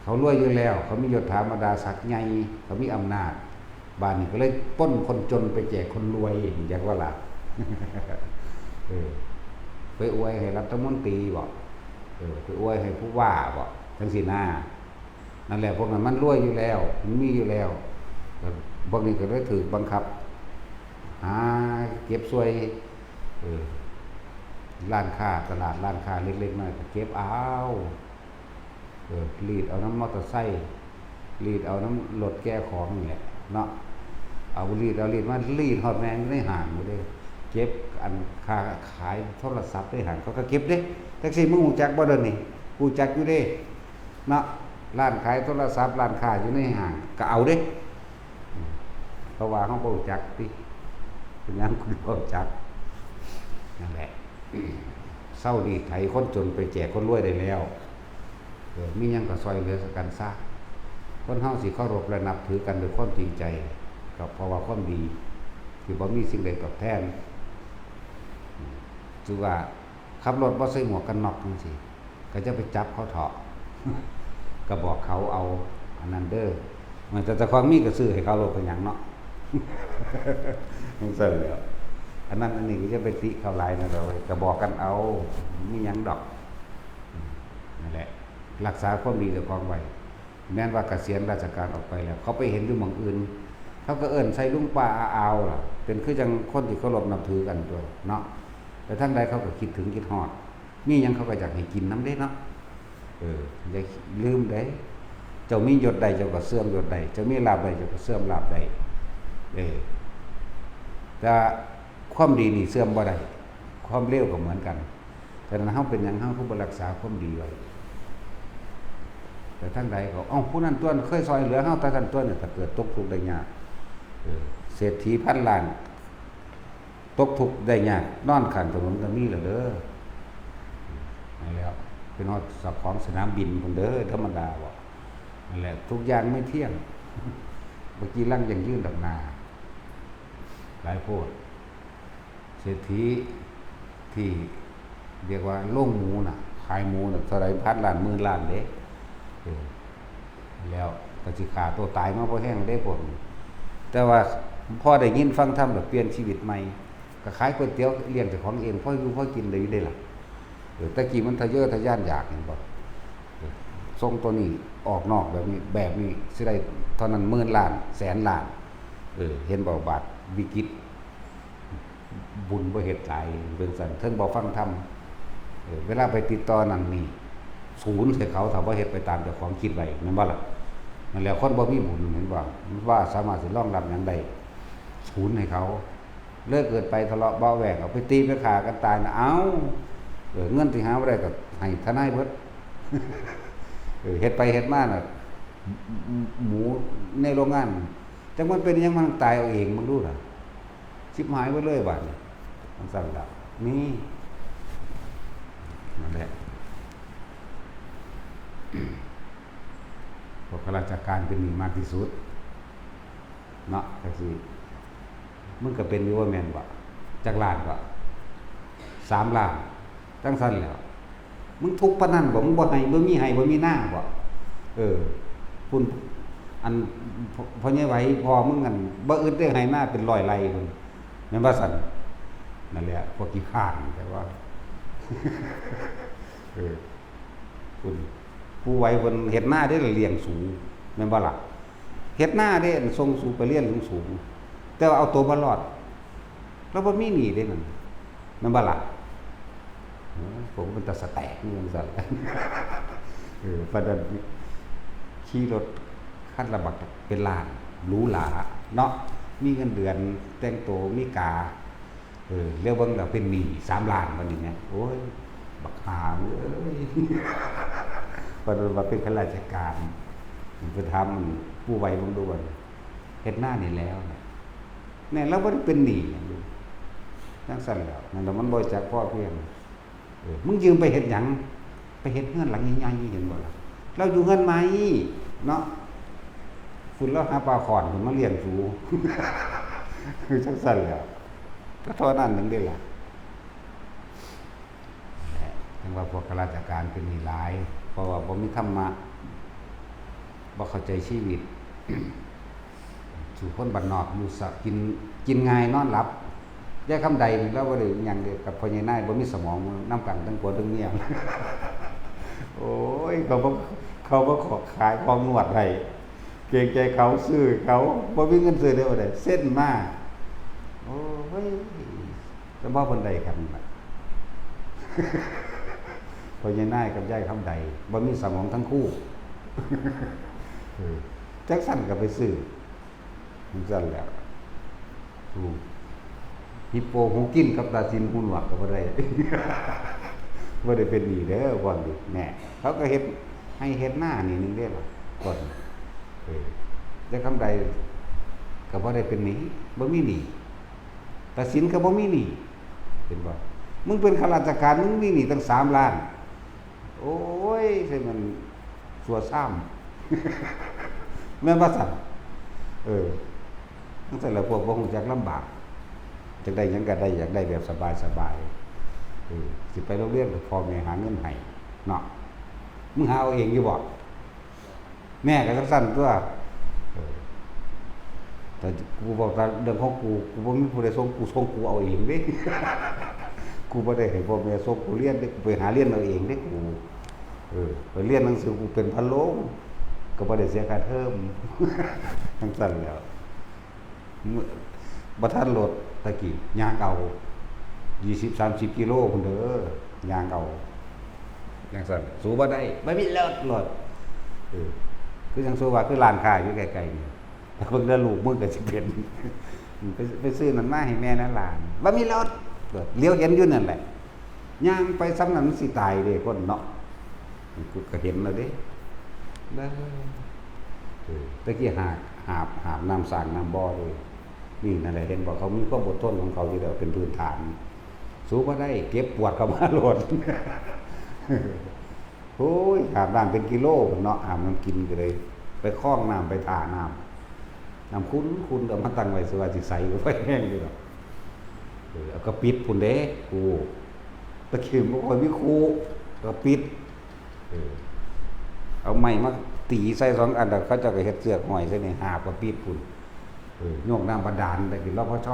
ເຂົາລວຍຢູ່ແລ້ວ, ເຂົາມີຍົດຖາບັນດາສັກໃຫຍ່, ເຂົາມີອຳນາດ, ບາດນີ້ກໍເລີຍປົນຄົນຈົນໄປແຈກຄົນລວຍ, ຮູ້ຈັກບໍ່ລະ? ເອີ ໄປອວຍໃຫ້ລັດຖະມົນຕີບໍ? ເອີ ໄປອວຍໃຫ້ຜູ້ວ່າບໍ? ຈັ່ງຊີ້ນາ. ນັ້ນແຫຼະ, ພວກນັ້ນມັນລວຍຢູ່ແລ້ວ, ມັນມີຢູ່ແລ້ວ, ແລ້ວພວກນີ້ກໍເລີຍຖືກບັງຄັບຫາເກັບສ່ວຍ, ເອີ ຮ້ານຄ້າຕະຫຼາດ, ຮ້ານຄ້າເລັກໆນ້ອຍໆ ກໍເກັບເອົາ, ເອີ ລີດເອົານຳມໍເຕີໄຊ, ລີດເອົານຳລົດແກ່ຂອງນີ້ແຫຼະເນາະ, ເອົາ ລີດເອົາລີດມາ, ລີດຮອດແມ່ງຢູ່ໃນຫ້າງພຸ້ນເດ້, ເກັບອັນຄ່າຂາຍໂທລະສັບໃນຫ້າງ ເຂົາກໍເກັບເດ້. ແທັກຊີ ມຶງຮູ້ຈັກບໍ່ດຽວນີ້? ຮູ້ຈັກຢູ່ເດ້. ເນາະ, ຮ້ານຂາຍໂທລະສັບ, ຮ້ານຄ້າຢູ່ໃນຫ້າງກໍເອົາເດ້, ເພາະວ່າເຮົາບໍ່ຮູ້ຈັກຕິ, ເປັນຫຍັງຄືບໍ່ຮູ້ຈັກ? ນັ້ນແຫຼະ, ເຊົາລີດໄຖຄົນຈົນໄປແຈກຄົນລວຍໄດ້ແລ້ວ, ເອີ ມີຫຍັງກໍຊ່ອຍເຫຼືອກັນຊະ. ຄົນເຮົາຊິເຄົາລົບ ແລະ ນັບຖືກັນດ້ວຍຄວາມຈິງໃຈ, ກໍເພາະວ່າຄວາມດີທີ່ບໍ່ມີສິ່ງໃດຕອບແທນ. ຖືວ່າ ຂັບລົດບໍ່ໃສ່ໝວກກັນນັອກຈັ່ງຊີ້ ກໍຢ່າໄປຈັບເຂົາເທາະ, ກໍບອກເຂົາເອົາອັນນັ້ນເດີ. ແມ່ນແຕ່ເຈົ້າຂອງມີກໍຊື້ໃຫ້ເຂົາໂລດ ເປັນຫຍັງເນາະ? ຈັ່ງຊັ້ນແຫຼ້ວ, ອັນນັ້ນອັນນີ້ກໍຢ່າໄປຕິເຂົາຫຼາຍນະ, ກໍບອກກັນເອົາ, ບໍ່ມີຫຍັງດອກ. ນັ້ນແຫຼະ, ຮັກສາຄວາມດີເຈົ້າຂອງໄວ້. ແມ່ນວ່າກະສຽນລາຊະການອອກໄປແລ້ວ, ເຂົາໄປເຫັນຢູ່ໝ່ອງອື່ນ, ເຂົາກໍເອີ້ນໃສ່ລຸງປ້າອາອາວລະ, ເປັນຄືຈັ່ງຄົນທີ່ເຄົາລົບນັບຖືກັນຕົວະເນາະ. ໄປທາງໃດເຂົາກໍຄິດເຖິງຄິດຮອດ, ມີຫຍັງເຂົາກໍຢາກໃຫ້ກິນນຳເດ້ເນາະ. ເອີ ຢ່າລືມເດ້, ເຈົ້າມີຍົດໃດເຈົ້າກໍເສື່ອມຍົດໄດ້, ເຈົ້າມີລາບໃດເຈົ້າກໍເສື່ອມລາບໄດ້. ເອີ ແຕ່ຄວາມດີນີ້ເສື່ອມບໍ່ໄດ້, ຄວາມເລວກໍເໝືອນກັນ. ສະນັ້ນເຮົາເປັນຫຍັງເຮົາຄືບໍ່ຮັກສາຄວາມດີໄວ້? ໄປທາງໃດກໍ ເອົ້າ ຜູ້ນັ້ນຕົວະເຄີຍຊ່ອຍເຫຼືອເຮົາ, ແຕ່ນັ້ນຕົວະນີ້ ຖ້າເກີດຕົກທຸກໄດ້ຍາກ, ເອີ ເສດຖີພັນລ້ານຕົກທຸກໄດ້ຍາກ ນອນຂ້າງຖະໜົນກໍມີແລ້ວເດີ. ນັ້ນແຫຼ້ວ, ເປັນຮອດເຈົ້າຂອງສະໜາມບິນພຸ້ນເດີ, ທຳມະດາບໍ່? ນັ້ນແຫຼະ, ທຸກຢ່າງໄມ່ທ່ຽງ, ບໍ່ກີ່ລັງຢັ້ງຢືນດອກນາ. ຫຼາຍໂພດ. ເສດຖີທີ່ຮຽກວ່າໂລງໝູນະ, ຂາຍໝູນະ ເທົ່າໃດ ພັນລ້ານ ໝື່ນລ້ານເດ້. ເອີ ແລ້ວກໍຊິຂ້າຕົວຕາຍມາພໍແຮງເດ້ພວກນີ້, ແຕ່ວ່າພໍໄດ້ຍິນຟັງທຳແລ້ວປ່ຽນຊີວິດໃໝ່, ກໍຂາຍກ໋ວຍຕຽວລ້ຽງເຈົ້າຂອງເອງ, ພໍຢູ່ພໍກິນໄດ້ຢູ່ເດ້ລະ. ເອີ ແຕ່ກີ້ມັນທະເຍີທະຍານຢາກ ເຫັນບໍ່? ເອີ ສົ່ງຕົວນີ້ອອກນອກແບບນີ້, ແບບນີ້ຊິໄດ້ເທົ່ານັ້ນ ໝື່ນລ້ານ ແສນລ້ານ. ເອີ ເຫັນບໍ່? ບາດວິກິດ ບຸນບໍ່ເຮັດຫຼາຍເປັນຊັ້ນ, ເທິງບໍ່ຟັງທຳ. ເອີ ເວລາໄປຕິດຕໍ່ນັ້ນນີ້ ສູນໃສ່ເຂົາ ຖ້າບໍ່ເຮັດໄປຕາມເຈົ້າຂອງຄິດໄວ້ ແມ່ນບໍ່ລະ? ນັ້ນແຫຼະ, ຄົນບໍ່ມີບຸນ ເຫັນບໍ່? ມັນບໍ່ສາມາດຊິຮອງຮັບຫຍັງໄດ້, ສູນໃຫ້ເຂົາ. ເລີກເກີດໄປທະເລາະເບາະແວ້ງ, ເອົາໄປຕີໄປຂ້າກັນຕາຍນະ. ເອົ້າ ເອີ ເງິນທີ່ຫາມາໄດ້ກໍໃຫ້ທະນາຍເບິດ. ເອີ ເຮັດໄປເຮັດມານະ ໝູໃນໂລງງານ ຈັກມັນເປັນຫຍັງ ມັນຕາຍເອົາເອງ, ເບິ່ງດູນະ, ຊິບຫາຍເບິດເລີຍບາດນີ້. ມັນຊັ້ນລະ ນີ້ ນັ້ນແຫຼະ ພວກຂ້າລາຊະການເປັນໜີ້ມາກທີ່ສຸດເນາະ. ຈັ່ງຊີ້ ມຶງກໍເປັນຢູ່ ບໍ່ແມ່ນບໍ່? ຈັກລ້ານກໍ ສາມລ້ານ ຈັ່ງຊັ້ນແຫຼ້ວ. ມຶງທຸກປານນັ້ນບໍ່? ມຶງບໍ່ໄຮ່ ບໍ່ມີໄຮ່ ບໍ່ມີນາບໍ່? ເອີ ພຸ້ນ ອັນ ພໍ່ ພໍ່ໃຫຍ່ໄຫວ ພໍ່ມຶງ ອັນ ບໍ່ອຶດເດ້ ໄຮ່ນາເປັນຮ້ອຍໄຮ່ພຸ້ນ ແມ່ນບໍ່ຊັ້ນ? ນັ້ນແຫຼະ ພວກຂີ້ຄ້ານ ແຕ່ວ່າ ເອີ ພຸ້ນ ຜູ້ໄຫວເພິ່ນເຮັດນາເດ້ ລ້ຽງສູ ແມ່ນບໍ່ລະ? ເຮັດນາເດ້ ສົ່ງສູໄປຮຽນສູງໆ ແຕ່ວ່າເອົາໂຕບໍ່ລອດ. ລາວບໍ່ມີໜີ້ເດ້ນັ້ນ ແມ່ນບໍ່ລະ? ໂອ້ຍ ພວກມັນຕາສະແຕກ ມີຫຍັງຊັ້ນ. ເອີ ປານນັ້ນ ຂີ່ລົດຄັນລະບັກເປັນລ້ານ ຫຼູຫຼາເນາະ, ມີເງິນເດືອນ ແຕ່ງໂຕມີກາ. ເອີ ແລ້ວເບິ່ງແລ້ວເປັນໜີ້ສາມລ້ານ ບັດນີ້ແມ່ນ ໂອ້ຍ ບັກຫ່າເອີຍ. ປານນັ້ນວ່າເປັນຂ້າລາຊະການ. ໄປຖາມຜູ້ໄຫວເບິ່ງດູ ວ່າເຮັດນານີ້ແລ້ວ ແມ່ນລາວບໍ່ໄດ້ເປັນໜີ້ຫຍັງເດ້ ຈັ່ງຊັ້ນແຫຼ້ວ. ນັ້ນລະ ມັນບໍ່ຮູ້ຈັກພໍພຽງ. ເອີ ມຶງຢືມໄປເຮັດຫຍັງ? ໄປເຮັດເຮືອນຫຼັງໃຫຍ່ໆ ເຫັນບໍ່ລະ? ລາວຢູ່ເຮືອນໃໝ່ເນາະ, ພຸ້ນລາວຫາປາຂອນພຸ້ນມາລ້ຽງສູ ຈັ່ງຊັ້ນແຫຼ້ວ. ກໍເທົ່ານັ້ນໜຶ່ງເດ້ລະ. ຈັ່ງວ່າພວກຂ້າລາຊະການເປັນໜີ້ຫຼາຍ ເພາະວ່າບໍ່ມີທຳມະ. ບໍ່ເຂົ້າໃຈຊີວິດ ສູ່ຄົນບ້ານນອກຢູ່ສະ ກິນ ກິນງ່າຍນອນຫຼັບ. ຍາຍຄຳໃດນີ້ລາວບໍ່ໄດ້ຫຍັງເດ້ກັບພໍ່ໃຫຍ່ນາຍ ບໍ່ມີສະໝອງນຳກັນ ທັງຜົວທັງເມຍ. ໂອ້ຍ ເຂົາບໍ່ ເຂົາບໍ່ຂໍຂາຍຂອງນວດໃຫ້ ເກງໃຈເຂົາ ຊື້ເຂົາ ບໍ່ມີເງິນຊື້ເດ້ ບໍ່ໄດ້ເຊັນມາ. ໂອ້ຍ ແຕ່ບໍ່ເພິ່ນໄດ້ກັນລະ ພໍ່ໃຫຍ່ນາຍກັບຍາຍຄຳໃດ ບໍ່ມີສະໝອງທັງຄູ່. ເອີ ຈັກຊັ້ນກໍໄປຊື້ ຈັ່ງຊັ້ນແຫຼະ. ໂອ້ ຮິບໂປຫູກິນກັບຕາສິນຫູໜວກກໍບໍ່ໄດ້ ບໍ່ໄດ້ເປັນໜີ້ເດີ ບ່ອນນີ້ ແນ່ ເຂົາກໍເຮັດໄຮ່ເຮັດນາໜີ້ໜຶ່ງເດ້ລະ ກ່ອນ. ເອີ ແຕ່ຄຳໃດກໍບໍ່ໄດ້ເປັນໜີ້ ບໍ່ມີໜີ້ ຕາສິນກໍບໍ່ມີໜີ້ ເຫັນບໍ່? ມຶງເປັນຂ້າລາຊະການ ມຶງມີໜີ້ຕັ້ງສາມລ້ານ. ໂອ້ຍ ໃຊ່ມັນຊົ່ວຊ້ຳ ແມ່ນບໍ່ຊັ້ນ? ເອີ ຈັ່ງຊັ້ນລະ ພວກບໍ່ຮູ້ຈັກລຳບາກ ຢາກໄດ້ຫຍັງກໍໄດ້ ຢາກໄດ້ແບບສະບາຍໆ. ເອີ ຊິໄປໂຮງຮຽນກໍພໍ່ແມ່ຫາເງິນໃຫ້ເນາະ ມຶງຫາເອົາເອງຢູ່ບໍ່? ແມ່ກໍຈັ່ງຊັ້ນຕົວະ. ເອີ ແຕ່ກູເວົ້າແຕ່ເລື່ອງຂອງກູ ກູບໍ່ມີຜູ້ໃດສົ່ງ ກູສົ່ງກູເອົາເອງເດ້. ກູບໍ່ໄດ້ໃຫ້ພໍ່ແມ່ສົ່ງກູຮຽນເດ້ ກູໄປຫາຮຽນເອົາເອງເດ້ກູ. ເອີ ໄປຮຽນໜັງສື ກູເປັນພັນໂລ ກໍບໍ່ໄດ້ເສຍຄ່າເທີມ ຈັ່ງຊັ້ນແຫຼະ. ບໍ່ທັນລົດ ຕະກີ້ຍ່າງເອົາ ຊາວ ສາມສິບກິໂລພຸ້ນເດີ ຍ່າງເອົາ. ຈັ່ງຊັ້ນ ສູ້ບໍ່ໄດ້ ບໍ່ມີລົດ ລົດ. ເອີ ຄືຈັ່ງສູ້ວ່າ ຄືຮ້ານຄ້າຢູ່ໃກ້ໆນີ້ ເບິ່ງເດີ ລູກມຶງກໍຊິເປັນ ໄປ ໄປຊື້ນັ້ນມາໃຫ້ແມ່ນະຫຼານ ບໍ່ມີລົດ ລົດ ຫຼຽວເຫັນຢູ່ນັ້ນແຫຼະ. ຍ່າງໄປສ່ຳນັ້ນມັນຊິຕາຍເດ້ຄົນເນາະ ກູກໍເຫັນແລ້ວເດ້. ເອີ ເອີ ແຕ່ກີ້ຫາບ ຫາບ ຫາບນ້ຳສ້າງນ້ຳບໍ່ເດ້. ນີ້ນັ້ນແຫຼະ ເຫັນບໍ່ ເຂົາມີຄວາມອົດທົນຂອງເຂົາຢູ່ແລ້ວ ເປັນພື້ນຖານ. ສູ້ບໍ່ໄດ້ ເຈັບປວດເຂົ້າມາໂລດ. ໂອ້ຍ ຫາບນ້ຳເປັນກິໂລພຸ້ນເນາະ ຫາບນ້ຳກິນກໍເລີຍ ໄປຄອງນ້ຳ ໄປທ່ານ້ຳ ນ້ຳຂຸ່ນໆ ກໍເອົາມາຕັ້ງໄວ້ ຊິວ່າຊິໃສກໍໄຟແຮງຢູ່ດອກ. ເອີ ເອົາກະປິດພຸ້ນເດ້ ໂອ້ ຕະກີ້ບໍ່ຄ່ອຍມີຄູ ກະປິດ. ເອີ ເອົາໄມ້ມາຕີໃສ່ສອງອັນ ແລ້ວເຂົາເຈົ້າກໍເຮັດເຊືອກຫ້ອຍໃສ່ນີ້ ຫາບກະປິດພຸ້ນ. ເອີ ໂຍກນ້ຳບາດານໄປກິນ ລພຊ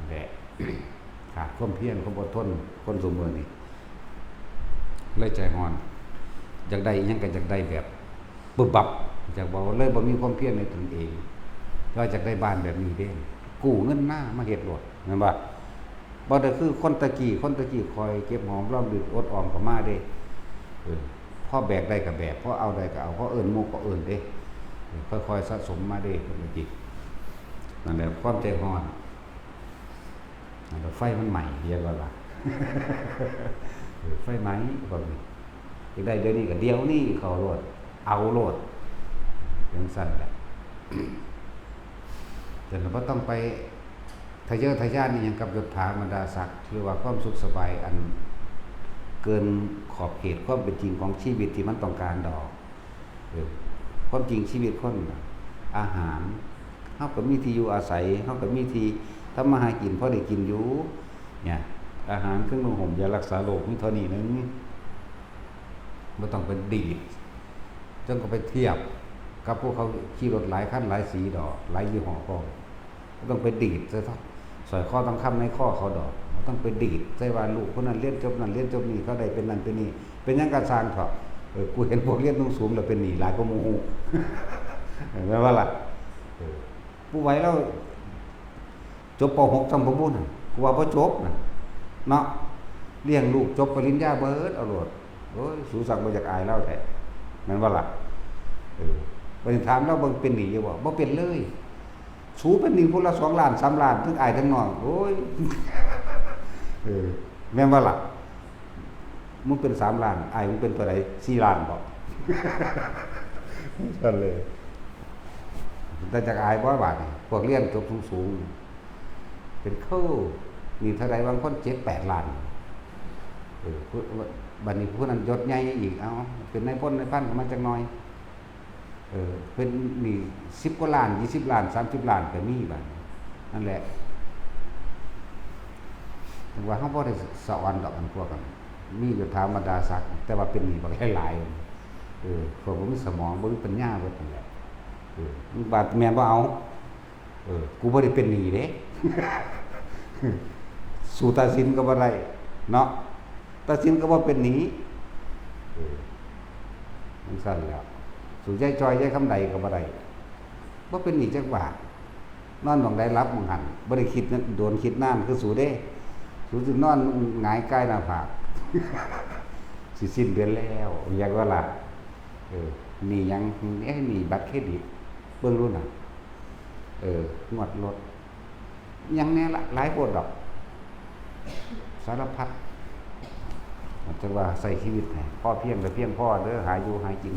ແຫຼະ. ຂາດຄວາມພຽນ ຄວາມອົດທົນ ຄົນຊຸມື້ນີ້ເລີຍໃຈຮ້ອນ ຢາກໄດ້ອີ່ຫຍັງກໍຢາກໄດ້ແບບປຶບປັບ ຢາກບອກວ່າເລີຍບໍ່ມີຄວາມພຽນໃນຕົນເອງ. ແຕ່ວ່າຢາກໄດ້ບ້ານແບບນີ້ເດ້ ກູ້ເງິນນາມາເຮັດໂລດ ແມ່ນບໍ່? ບໍ່ໄດ້ຄືຄົນຕະກີ້ ຄົນຕະກີ້ຄອຍເກັບຫອມລອມລິບ ອົດອອມເຂົ້າມາເດ້. ເອີ ພໍແບກໄດ້ກໍແບກ ພໍເອົາໄດ້ກໍເອົາ ພໍເອີ້ນໝູ່ກໍເອີ້ນເດ້. ເອີ ຄ່ອຍໆສະສົມມາເດ້ ຄົນຕະກີ້. ນັ້ນແຫຼະ ຄວາມໃຈຮ້ອນ ແລ້ວໄຟມັນໄໝ້ ຮຽກວ່າລະ ເອີ ໄຟໄໝ້ພວກນີ້. ຢາກໄດ້ດຽວນີ້ກໍດຽວນີ້ ເຂົ້າໂລດ ເອົາໂລດ ຈັ່ງຊັ້ນແຫຼະ. ແຕ່ລະບໍ່ຕ້ອງໄປທະເຍີທະຍານອີ່ຫຍັງກັບຍົດຖາບັນດາສັກ ຫຼືວ່າຄວາມສຸກສະບາຍອັນເກີນຂອບເຂດຄວາມເປັນຈິງຂອງຊີວິດທີ່ມັນຕ້ອງການດອກ. ເອີ ຄວາມຈິງຊີວິດຄົນ ອາຫານ ເຮົາກໍມີທີ່ຢູ່ອາໄສ ເຮົາກໍມີທີ່ທຳມາຫາກິນ ພໍໄດ້ກິນຢູ່ ເນຍ ອາຫານ ເຄື່ອງນຸ່ງຫົ່ມ ຢາລັກສາໂລກ ມີເທົ່ານີ້ໜຶ່ງ. ບໍ່ຕ້ອງໄປດີດ ຈັ່ງກໍໄປທຽບກັບພວກເຂົາຂີ່ລົດຫຼາຍຄັນຫຼາຍສີດອກ ຫຼາຍຍີ່ຫໍ້ພ້ອມ. ບໍ່ຕ້ອງໄປດີດໃສ່ ສອຍຄໍທອງຄຳໃນຄໍເຂົາດອກ ບໍ່ຕ້ອງໄປດີດໃສ່ວ່າລູກຄົນນັ້ນຮຽນຈົບນັ້ນຮຽນຈົບນີ້ ເຂົາໄດ້ເປັນນັ້ນເປັນນີ້ ເປັນຫຍັງກໍຊ່າງເຖາະ. ເອີ ກູເຫັນພວກຮຽນສູງໆ ແລ້ວເປັນໜີ້ຫຼາຍກວ່າໝູ່ ເອີ ແມ່ນບໍ່ລະ? ເອີ ຜູ້ໄວລາວຈົບ ປໍຫົກ ຊ້ຳບໍ່ບຸນ ກູວ່າບໍ່ຈົບນະເນາະ ລ້ຽງລູກຈົບປະລິນຍາເບີດເອົາໂລດ. ໂອ້ຍ ສູຊ່າງບໍ່ຢາກອາຍລາວແທ້ ແມ່ນບໍ່ລະ? ເອີ ບັດນີ້ຖາມລາວເບິ່ງ ເປັນໜີ້ຢູ່ບໍ່? ບໍ່ເປັນເລີຍ. ສູເປັນໜີ້ຜູ້ລະສອງລ້ານສາມລ້ານ ທັງອ້າຍທັງນ້ອງ ໂອ້ຍ ເອີ ແມ່ນບໍ່ລະ? ມຶງເປັນສາມລ້ານ ອ້າຍມຶງເປັນເທົ່າໃດ? ສີ່ລ້ານບໍ? ຊັ້ນເລີຍ ແຕ່ຢາກອາຍບໍ່ບາດນີ້ ພວກຮຽນຈົບສູງໆ ເປັນຄູ ໜີ້ເທົ່າໃດ? ບາງຄົນເຈັດແປດລ້ານ ເອີ ບາດນີ້ຜູ້ນັ້ນຍົດໃຫຍ່ອີກ ເອົາ ເປັນນາຍພົນນາຍພັນຂຶ້ນມາຈັກໜ່ອຍ. ເອີ ເປັນໜີ້ສິບກວ່າລ້ານ ຊາວລ້ານ ສາມສິບລ້ານກໍມີບາດນີ້. ນັ້ນແຫຼະ ເຖິງວ່າເຮົາບໍ່ໄດ້ສະອອນດອກ ອັນພວກນັ້ນມີຢູ່ຖາບັນດາສັກ ແຕ່ວ່າເປັນໜີ້ບັກຫຼາຍໆ. ເອີ ຂ້ອຍບໍ່ມີສະໝອງ ບໍ່ມີປັນຍາເບິດຫັ້ນແຫຼະ. ເອີ ບາດແມ່ນບໍ່ເອົາ ເອີ ກູບໍ່ໄດ້ເປັນໜີ້ເດ້. ສູ້ຕັດສິນກໍບໍ່ໄດ້ເນາະ ຕັດສິນກໍບໍ່ເປັນໜີ້. ເອີ ຈັ່ງຊັ້ນແຫຼະ ສູ້ຍາຍຈ່ອຍ ຍາຍຄຳໃດກໍບໍ່ໄດ້ ບໍ່ເປັນໜີ້ຈັກບາດ. ນອນໝ່ອງໃດຫຼັບໝ່ອງຫັ້ນ ບໍ່ໄດ້ຄິດໂດນຄິດນານຄືສູເດ້. ສູຊິນອນຫງາຍກາຍໜ້າຜາກ ຊິສິ້ນເດືອນແລ້ວ ຢາກວ່າລະ. ເອີ ໜີ້ຫຍັງ? ເອະ ໜີ້ບັດເຄຣດິດ ເບິ່ງດູນະ. ເອີ ງວດລົດ ຫຍັງແດ່ລະ ຫຼາຍໂພດດອກ ສາລະພັດ. ຈັກວ່າໃຊ້ຊີວິດໃຫ້ພໍພຽງ ແລະ ພຽງພໍເດີ ຫາຢູ່ຫາກິນ.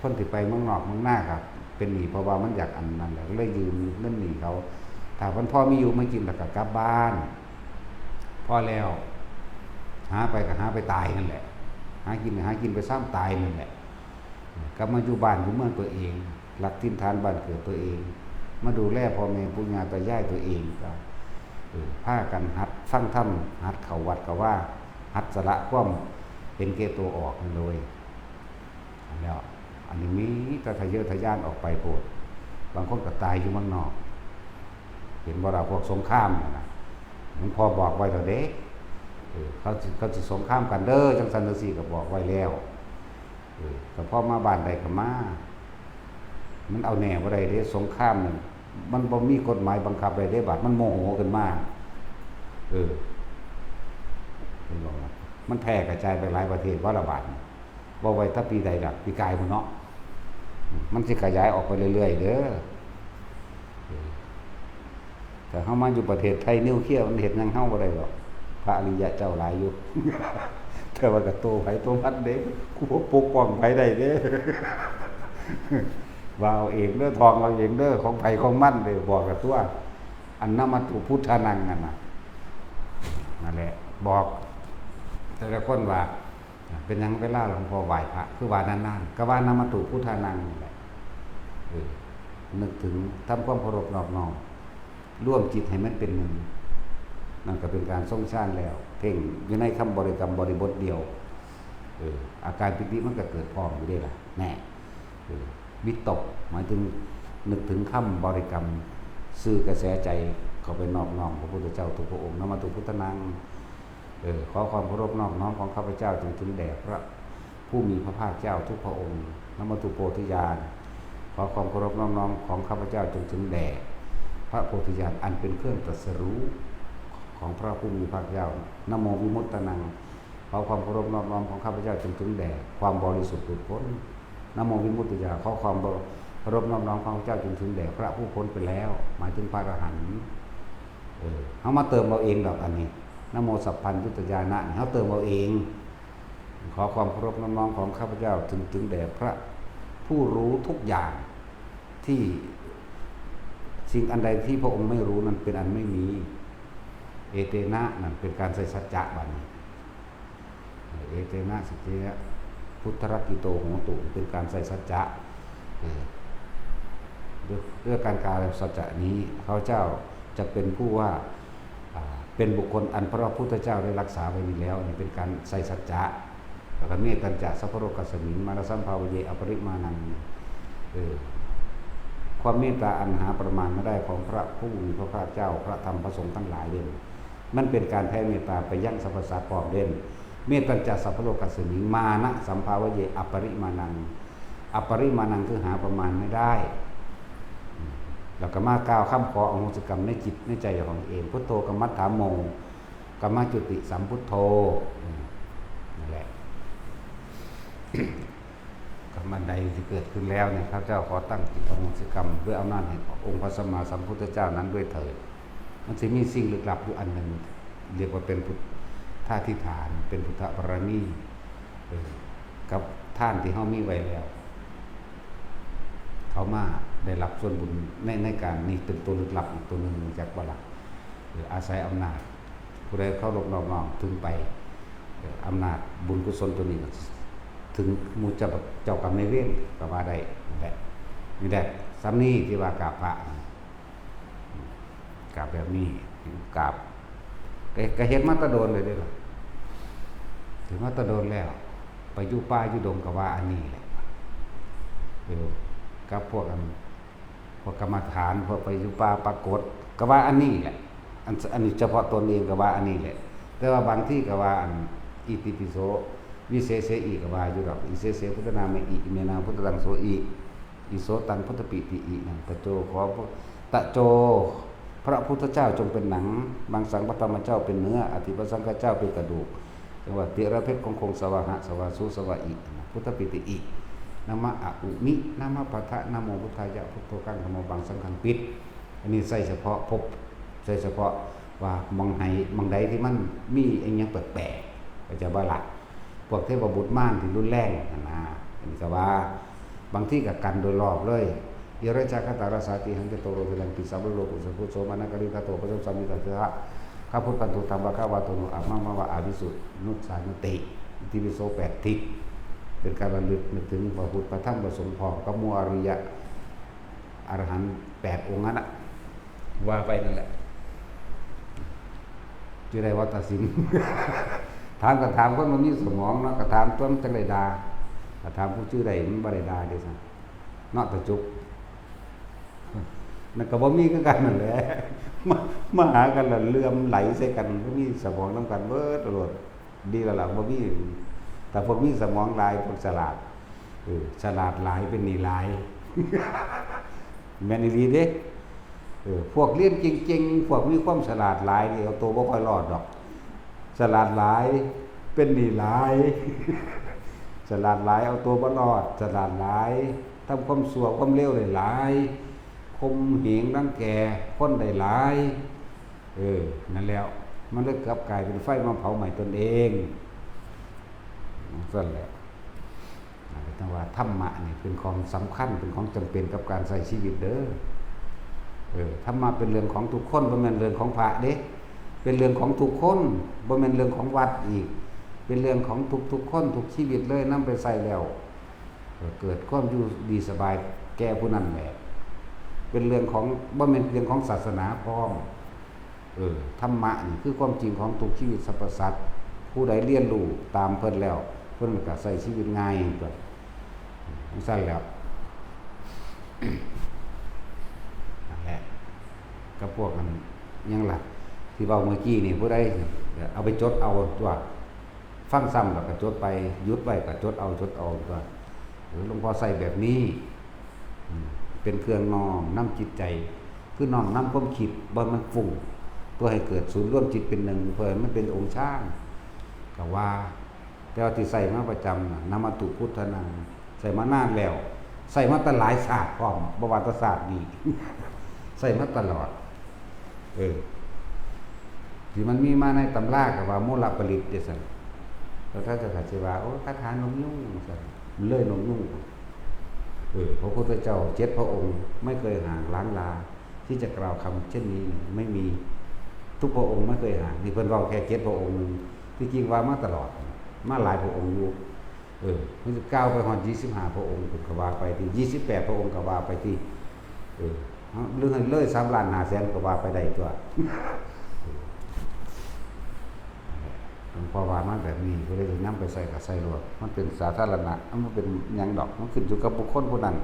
ຄົນທີ່ໄປເມືອງນອກເມືອງນາກໍເປັນໜີ້ ເພາະວ່າມັນຢາກອັນນັ້ນແຫຼະ ເລີຍຢືມເງິນໜີ້ເຂົາ. ຖ້າມັນພໍມີຢູ່ມີກິນແລ້ວກໍກັບບ້ານ ພໍແລ້ວ ຫາໄປກໍຫາໄປຕາຍນັ້ນແຫຼະ ຫາກິນກໍຫາກິນໄປຊາມຕາຍນັ້ນແຫຼະ. ກັບມາຢູ່ບ້ານຢູ່ເມືອງຕົວເອງ ຫຼັກຖິ່ນຖານບ້ານເກີດຕົວເອງ ມາດູແລພໍ່ແມ່ປູ່ຍ່າຕາຍາຍຕົວເອງ. ກໍ ເອີ ພາກັນຫັດຟັງທຳ ຫັດເຂົ້າວັດເຂົ້າວາ ຫັດສະຫຼະຄວາມເຫັນແກ່ໂຕອອກນັ້ນເລີຍ. ແລ້ວອັນນີ້ມີແຕ່ທະເຍີະທະຍານອອກໄປໂພດ ບາງຄົນກໍຕາຍຢູ່ເມືອງນອກ. ເຫັນບໍ່ລະ ພວກສົງຄາມຫັ້ນນະ ຫຼວງພໍ່ບອກໄວ້ແລ້ວເດ້. ເອີ ເຂົາຊິ ເຂົາຊິສົງຄາມກັນເດີ ຈັ່ງຊັ້ນຈັ່ງຊີ້ ກໍບອກໄວ້ແລ້ວ. ເອີ ກໍພໍມາບ້ານໃດກໍມາ ມັນເອົາແນ່ບໍ່ໄດ້ເດ້. ສົງຄາມນັ້ນ ມັນບໍ່ມີກົດໝາຍບັງຄັບໄດ້ເດ້ ບາດມັນໂມໂຫຂຶ້ນມາ. ເອີ ເຫັນບໍ່ລະ ມັນແຜ່ກະຈາຍໄປຫຼາຍປະເທດບໍ່ລະບາດນີ້. ເວົ້າໄວ້ແຕ່ປີໃດລະ ປີກາຍພຸ້ນເນາະ. ມັນຊິຂະຫຍາຍອອກໄປເລື້ອຍໆເດີ. ເອີ ຖ້າເຮົາມາຢູ່ປະເທດໄທ ນິວເຄລຍມັນເຮັດຫຍັງເຮົາບໍ່ໄດ້ດອກ ພະອະລິຍະເຈົ້າຫຼາຍຢູ່. ແຕ່ວ່າກໍໂຕໃຜໂຕມັນເດ້ ກູບໍ່ປົກປ້ອງໃຜໄດ້ເດ້. ວ່າເອົາເອງເດີ ທ່ອງເອົາເອງເດີ ຂອງໃຜຂອງມັນເດ້ ບອກລະຕົວະ. ອັນນະມະຕຸພຸດທານັງນັ້ນນະ ນັ້ນແຫຼະ ບອກແຕ່ລະຄົນວ່າ ເປັນຫຍັງເວລາຫຼວງພໍ່ໄຫວ້ພະ ຄືວ່ານານໆ ກໍວ່ານະມະຕຸພຸດທານັງນີ້ແຫຼະ. ເອີ ນຶກເຖິງ ທຳຄວາມເຄົາລົບນອບນ້ອມ ລວມຈິດໃຫ້ມັນເປັນໜຶ່ງ ນັ້ນກໍເປັນການຊົງຊານແລ້ວ. ເພງຢູ່ໃນຄຳບໍລິກຳບໍລິບົດດຽວ ເອີ ອາການປີຕິມັນກໍເກີດພ້ອມຢູ່ເດ້ລະ ແນ່. ເອີ ວິຕົກ ໝາຍເຖິງນຶກເຖິງຄຳບໍລິກຳ ສື່ກະແສໃຈເຂົ້າໄປນອບນ້ອມພະພຸດທະເຈົ້າທຸກພະອົງ. ນະມະຕຸພຸດທານັງ ເອີ ຂໍຄວາມເຄົາລົບນອບນ້ອມຂອງຂ້າພະເຈົ້າຈົ່ງເຖິງແດ່ພະ ຜູ້ມີພະພາກເຈົ້າທຸກພະອົງ. ນະມະຕຸໂພທິຍານ ຂໍຄວາມເຄົາລົບນອບນ້ອມຂອງຂ້າພະເຈົ້າຈົ່ງເຖິງແດ່ພະໂພທິຍານອັນເປັນເຄື່ອງຕັດສະຮູ້ຂອງພະຜູ້ມີພະພາກເຈົ້າ. ນະໂມວິມຸດຕານັງ ຂໍຄວາມເຄົາລົບນອບນ້ອມຂອງຂ້າພະເຈົ້າຈົ່ງເຖິງແດ່ຄວາມບໍລິສຸດຫຼຸດພົ້ນ. ນະໂມວິມຸດຕິຍາ ຂໍຄວາມເຄົາລົບນອບນ້ອມຂອງເຈົ້າຈົ່ງເຖິງແດ່ພະຜູ້ພົ້ນໄປແລ້ວ ໝາຍເຖິງພະອະລະຫັນ. ເອີ ເຮົາມາເຕີມເອົາເອງດອກອັນນີ້. ນະໂມສັບພັນຍຸດຕະຍານະ ເຮົາເຕີມເອົາເອງ. ຂໍຄວາມເຄົາລົບນອບນ້ອມຂອງຂ້າພະເຈົ້າຈຶ່ງເຖິງແດ່ພະຜູ້ຮູ້ທຸກຢ່າງ ທີ່ສິ່ງອັນໃດທີ່ພະອົງໄມ່ຮູ້ນັ້ນເປັນອັນໄມ່ມີ. ເອເຕນະ ນັ້ນເປັນການໃສ່ສັດຈະບັດນີ້. ເອເຕນະ ສັດເຈນະ ພຸດທະຣັກກິໂຕ ໂຫຕຸ ເປັນການໃສ່ສັດຈະ. ເອີ ດ້ວຍ ດ້ວຍການກ່າວສັດຈະນີ້ ຂ້າພະເຈົ້າຈະເປັນຜູ້ວ່າ ອ່າ ເປັນບຸກຄົນອັນພະພຸດທະເຈົ້າໄດ້ຮັກສາໄວ້ນີ້ແລ້ວ. ອັນນີ້ເປັນການໃສ່ສັດຈະ. ແລ້ວກໍ ເມຕັນຈະ ສັບພະໂລກັດສະມິງ ມານະສຳພາວະເຍ ອະປະລິມານັງ. ເອີ ຄວາມເມດຕາອັນຫາປະມານບໍ່ໄດ້ຂອງພະຜູ້ມີພະພາກເຈົ້າ, ພະທຳ, ພະສົງທັງຫຼາຍເດ້. ມັນເປັນການແຜ່ເມດຕາໄປຍັງສັບພະສັດພ້ອມເດ້. ເມຕັນຈະ ສັບພະໂລກັດສະມິງ ມານະສຳພາວະເຍ ອະປະລິມານັງ. ອະປະລິມານັງ ຄືຫາປະມານໄມ່ໄດ້. ແລ້ວກໍມາກ່າວຄຳຂໍອະໂຫສິກຳໃນຈິດໃນໃຈຂອງເອງ. ພຸດໂທ ກຳມັດຖາໂມ ກຳມະຈຸຕິ ສຳພຸດໂທ. ນັ້ນແຫຼະ. ກຳອັນໃດທີ່ເກີດຂຶ້ນແລ້ວນີ້ ຂ້າພະເຈົ້າຂໍຕັ້ງຈິດອະໂຫສິກຳ ດ້ວຍອຳນາດແຫ່ງອົງພະສຳມາສຳພຸດທະເຈົ້ານັ້ນດ້ວຍເຖີດ. ມັນຊິມີສິ່ງລຶກລັບຢູ່ອັນໜຶ່ງ ລຽກວ່າເປັນພຸດທາທິຖານ ເປັນພຸດທະບາລະມີ ເອີ ກັບທານທີ່ເຮົາມີໄວ້ແລ້ວ ເຂົາມາໄດ້ຮັບສ່ວນບຸນໃນ ໃນການນີ້ ເປັນໂຕລຶກລັບອີກໂຕໜຶ່ງ ຮູ້ຈັກບໍ່ລະ? ເອີ ອາໄສອຳນາດ ຜູ້ໃດເຄົາລົບນອບນ້ອມເຖິງໄປ ເອີ ອຳນາດບຸນກຸສົນໂຕນີ້ກໍເຖິງໝູ່ເຈົ້າ ເຈົ້າກຳນາຍເວນກໍວ່າໄດ້. ນີ້ແຫຼະ ນີ້ແຫຼະ ສ່ຳນີ້ທີ່ວ່າກາບພະ ກາບແບບນີ້ ກາບ ກໍ ກໍເຮັດມາແຕ່ດົນແລ້ວເດ້ລະ ເຮັດມາແຕ່ດົນແລ້ວ. ໄປຢູ່ປ່າຢູ່ດົງກໍວ່າອັນນີ້ແຫຼະ ເອີ ກັບພວກອັນ ພວກກຳມະຖານ ພວກໄປຢູ່ປ່າປາກົດ ກໍວ່າອັນນີ້ແຫຼະ ອັນ ອັນນີ້ສະເພາະຕົນເອງກໍວ່າອັນນີ້ແຫຼະ ແຕ່ວ່າບາງທີກໍວ່າອັນ ອິຕິປິໂສ ວິເສເສ ອີ ກໍວ່າຢູ່ດອກ ອິເສເສ ພຸດທະນາມະ ອິ ອິເມ ນາມະ ພຸດທະທັງ ໂສ ອິ ອິໂສຕັງ ພຸດທະປິຕິ ອິ ນັ້ນ ຕະໂຈ ຂໍ ຕະໂຈ ພະພຸດທະເຈົ້າຈົ່ງເປັນໜັງ ມັງສັງ ພະທຳມະເຈົ້າເປັນເນື້ອ ອະຕິ ພະສັງຄະເຈົ້າເປັນກະດູກ ຈັ່ງວ່າ ຕິລະເພັດ ຄົງຄົງ ສະວະຫະ ສະວະສຸ ສະວະອິ ພຸດທະປິຕິ ອິ ນະມະ ອະ ອຸ ມິ ນະມະ ພັດທະ ນະໂມ ພຸດທາຍະ ພຸດໂທ ຄັງ ທຳໂມ ບັງ ສັງຄັງ ປິດ ອັນນີ້ໃສ່ສະເພາະພົບ ໃສ່ສະເພາະວ່າໝ່ອງໃຫ້ ໝ່ອງໃດທີ່ມັນມີອີ່ຫຍັງແປກໆ ເຂົ້າໃຈບໍ່ລະ? ພວກເທວະບຸດມານທີ່ຮຸນແຮງຫັ້ນນະ ອັນນີ້ກໍວ່າ ບາງທີກໍກັນໂດຍລອບເລີຍ ເຢ ຣະຈາ ຄະຕາ ຣະສາ ຕິ ຫັງ ຈະໂຕ ໂຣ ເພ ລັງ ຕິ ສາ ວະ ໂຣ ໂກ ສະ ພຸ ໂສ ມະ ນະ ກະລິ ທະ ໂຕ ປະ ໂຊ ສາ ມິ ຕາ ສະ ຫະ ຄະ ພຸດ ຄັນ ທຸ ທັງ ວະ ຄະ ວາ ໂຕ ໂນ ອະ ມະ ມະ ວະ ອາ ວິ ສຸ ນຸດ ສາ ນຸ ຕິ ອິ ຕິ ປິ ໂສ ແປດ ທິດ ເປັນການລະລຶກນຶກເຖິງພະພຸດ ພະທຳ ພະສົງ ພ້ອມກັບໝູ່ອະລິຍະ ອະລະຫັນແປດອົງນັ້ນນະ ວ່າໄປນັ້ນແຫຼະ ຈື່ໄດ້ບໍ່ ຕາສິງ? ຖາມກໍຖາມຄົນບໍ່ມີສະໝອງເນາະ ກໍຖາມຕົວະ ມັນຈັ່ງໄດ້ດ່າ ກໍຖາມຜູ້ຈື່ໄດ້ ມັນບໍ່ໄດ້ດ່າເດ້ຊັ້ນເນາະ ຕາຈຸກ ນັ້ນກໍບໍ່ມີຄືກັນນັ້ນແຫຼະ ມາ ມາຫາກັນແລ້ວເຫຼື່ອມໄຫຼໃສ່ກັນ ບໍ່ມີສະໝອງນຳກັນເບິດໂລດ. ດີແລ້ວລະ ບໍ່ມີ ຖ້າພວກມີສະໝອງຫຼາຍ ພວກສະຫຼາດ ເອີ ສະຫຼາດຫຼາຍເປັນໜີ້ຫຼາຍ ແມ່ນອີ່ຫຼີເດ້ ເອີ ພວກຮຽນເກັ່ງໆ ພວກມີຄວາມສະຫຼາດຫຼາຍນີ້ ເອົາໂຕບໍ່ຄ່ອຍລອດດອກ ສະຫຼາດຫຼາຍເປັນໜີ້ຫຼາຍ ສະຫຼາດຫຼາຍເອົາໂຕບໍ່ລອດ ສະຫຼາດຫຼາຍທຳຄວາມຊົ່ວຄວາມເລວໄດ້ຫຼາຍ ຂົ່ມເຫງລັງແກຄົນໄດ້ຫຼາຍ. ເອີ ນັ້ນແຫຼະ ມັນເລີຍກັບກາຍເປັນໄຟມາເຜົາໄໝ້ຕົນເອງ ຊັ້ນແຫຼະ ຈັ່ງວ່າທຳມະນີ້ເປັນຂອງສຳຄັນ ເປັນຂອງຈຳເປັນກັບການໃຊ້ຊີວິດເດີ ເອີ ທຳມະເປັນເລື່ອງຂອງທຸກຄົນ ບໍ່ແມ່ນເລື່ອງຂອງພະເດ້ ເປັນເລື່ອງຂອງທຸກຄົນ ບໍ່ແມ່ນເລື່ອງຂອງວັດອີກ ເປັນເລື່ອງຂອງທຸກໆຄົນ ທຸກຊີວິດເລີຍ ນຳໄປໃຊ້ແລ້ວ ກໍເກີດຄວາມຢູ່ດີສະບາຍແກ່ຜູ້ນັ້ນແຫຼະ ເປັນເລື່ອງຂອງ ບໍ່ແມ່ນເລື່ອງຂອງສາສະໜາພ້ອມ ເອີ ທຳມະນີ້ຄືຄວາມຈິງຂອງທຸກຊີວິດສັບພະສັດ ຜູ້ໃດລຽນຮູ້ຕາມເພິ່ນແລ້ວ ເພິ່ນກໍໃຊ້ຊີວິດງ່າຍຕົວະ ຈັ່ງຊັ້ນແຫຼະ ນັ້ນແຫຼະ ກັບພວກອັນຫຍັງລະ ທີ່ເວົ້າເມື່ອກີ້ນີ້ ຜູ້ໃດເອົາໄປຈົດເອົາຕົວະ ຟັງຊ້ຳແລ້ວກໍຈົດໄປ ຢຸດໄວ້ກໍຈົດເອົາ ຈົດເອົາຕົວະ ເອີ ຫຼວງພໍ່ໃຊ້ແບບນີ້ ເປັນເຄື່ອງນ້ອມນຳຈິດໃຈ ຄືນ້ອມນຳຄວາມຄິດບໍ່ໃຫ້ມັນຟຸ້ງ ເພື່ອໃຫ້ເກີດສູນລວມຈິດເປັນໜຶ່ງ ເພື່ອໃຫ້ມັນເປັນອົງຊານ ກໍວ່າ ແຕ່ວ່າທີ່ໃຊ້ມາປະຈຳນະ ນະມະຕຸພຸດທະນັງ ໃຊ້ມານານແລ້ວ ໃຊ້ມາແຕ່ຫຼາຍຊາດພ້ອມ ບໍ່ວ່າແຕ່ຊາດນີ້ ໃຊ້ມາຕະຫຼອດ ເອີ ທີ່ມັນມີມາໃນຕຳລາກໍວ່າມູລະປະລິດເດ້ຊັ້ນ ແລ້ວທ່ານກໍຊິວ່າ ໂອ້ ຄາຖານົກຍຸງຊັ້ນ ເລີຍນົກຍຸງ ເອີ ພະພຸດທະເຈົ້າເຈັດພະອົງໄມ່ເຄີຍຫ່າງລ້າງລາ ທີ່ຈະກ່າວຄຳເຊັ່ນນີ້ໄມ່ມີ ທຸກພະອົງໄມ່ເຄີຍຫ່າງ ນີ້ເພິ່ນເວົ້າແຄ່ເຈັດພະອົງໜຶ່ງ ທີ່ຈິງວ່າມາຕະຫຼອດ ມາຫຼາຍພະອົງຢູ່ ເອີ ມັນຊິກ່າວໄປຮອດຊາວຫ້າພະອົງພຸ້ນກໍວ່າໄປຕິ ຊາວແປດພະອົງກໍວ່າໄປຕິ ເອີ ຫຼືໃຫ້ເລີຍສາມລ້ານຫ້າແສນກໍວ່າໄປໄດ້ຕົວະ ເພາະວ່າມາແບບນີ້ ຜູ້ໃດຊິນຳໄປໃຊ້ກໍໃຊ້ໂລດ ມັນເປັນສາທາລະນະ ມັນບໍ່ເປັນຫຍັງດອກ ມັນຂຶ້ນຢູ່ກັບບຸກຄົນຜູ້ນັ້ນ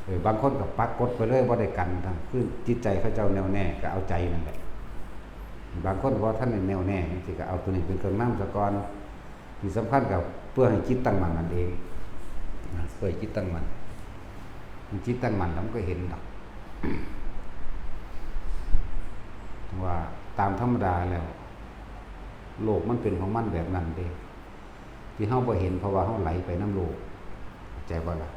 ເອີ ບາງຄົນກໍປັກກົດໄປເລີຍ ບໍ່ໄດ້ກັນ ຄືຈິດໃຈເຂົາເຈົ້າແນ່ວແນ່ ກໍເອົາໃຈນັ້ນແຫຼະ ບາງຄົນບໍ່ທັນໄດ້ແນ່ວແນ່ ຈັ່ງຊີ້ກໍເອົາໂຕນີ້ເປັນເຄື່ອງນຳສາກ່ອນ ທີ່ສຳຄັນກໍເພື່ອໃຫ້ຈິດຕັ້ງໝັ້ນນັ້ນເອງ ເພື່ອໃຫ້ຈິດຕັ້ງໝັ້ນ ມັນຈິດຕັ້ງໝັ້ນແລ້ວມັນກໍເຫັນດອກ ວ່າຕາມທຳມະດາແລ້ວ ໂລກມັນເປັນຂອງມັນແບບນັ້ນເດ້ ທີ່ເຮົາບໍ່ເຫັນ ເພາະວ່າເຮົາໄຫຼໄປນຳໂລກ ເຂົ້າໃຈບໍ່ລະ?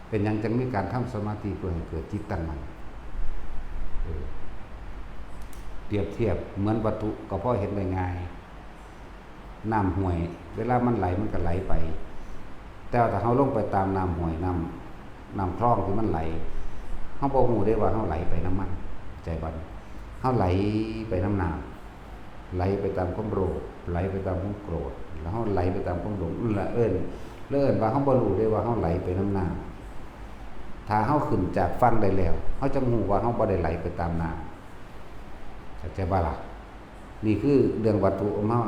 ເປັນຫຍັງຈັ່ງມີການທຳສະມາທິ ເພື່ອໃຫ້ເກີດຈິດຕັ້ງໝັ້ນ? ເອີ ປຽບທຽບເໝືອນວັດຖຸ ກໍພໍເຫັນໄດ້ງ່າຍ ນ້ຳຫ້ວຍ ເວລາມັນໄຫຼມັນກໍໄຫຼໄປ ແຕ່ວ່າຖ້າເຮົາລົງໄປຕາມນ້ຳຫ້ວຍ ນ້ຳ ນ້ຳຄລອງທີ່ມັນໄຫຼ ເຮົາບໍ່ຮູ້ເດ້ວ່າເຮົາໄຫຼໄປນຳມັນ ເຂົ້າໃຈບໍ່? ເຮົາໄຫຼໄປນຳນ້ຳ ໄຫຼໄປຕາມຄວາມໂລບ ໄຫຼໄປຕາມຄວາມໂກດ ແລ້ວເຮົາໄຫຼໄປຕາມຄວາມຫຼົງ ນັ້ນລະເອີ້ນ ແລ້ວເອີ້ນວ່າເຮົາບໍ່ຮູ້ເດ້ວ່າເຮົາໄຫຼໄປນຳນ້ຳ ຖ້າເຮົາຂຶ້ນຈາກຝັ່ງໄດ້ແລ້ວ ເຮົາຈັ່ງຮູ້ວ່າເຮົາບໍ່ໄດ້ໄຫຼໄປຕາມນ້ຳ ເຂົ້າໃຈບໍ່ລະ? ນີ້ຄືເລື່ອງວັດຖຸຂອງເຮົາ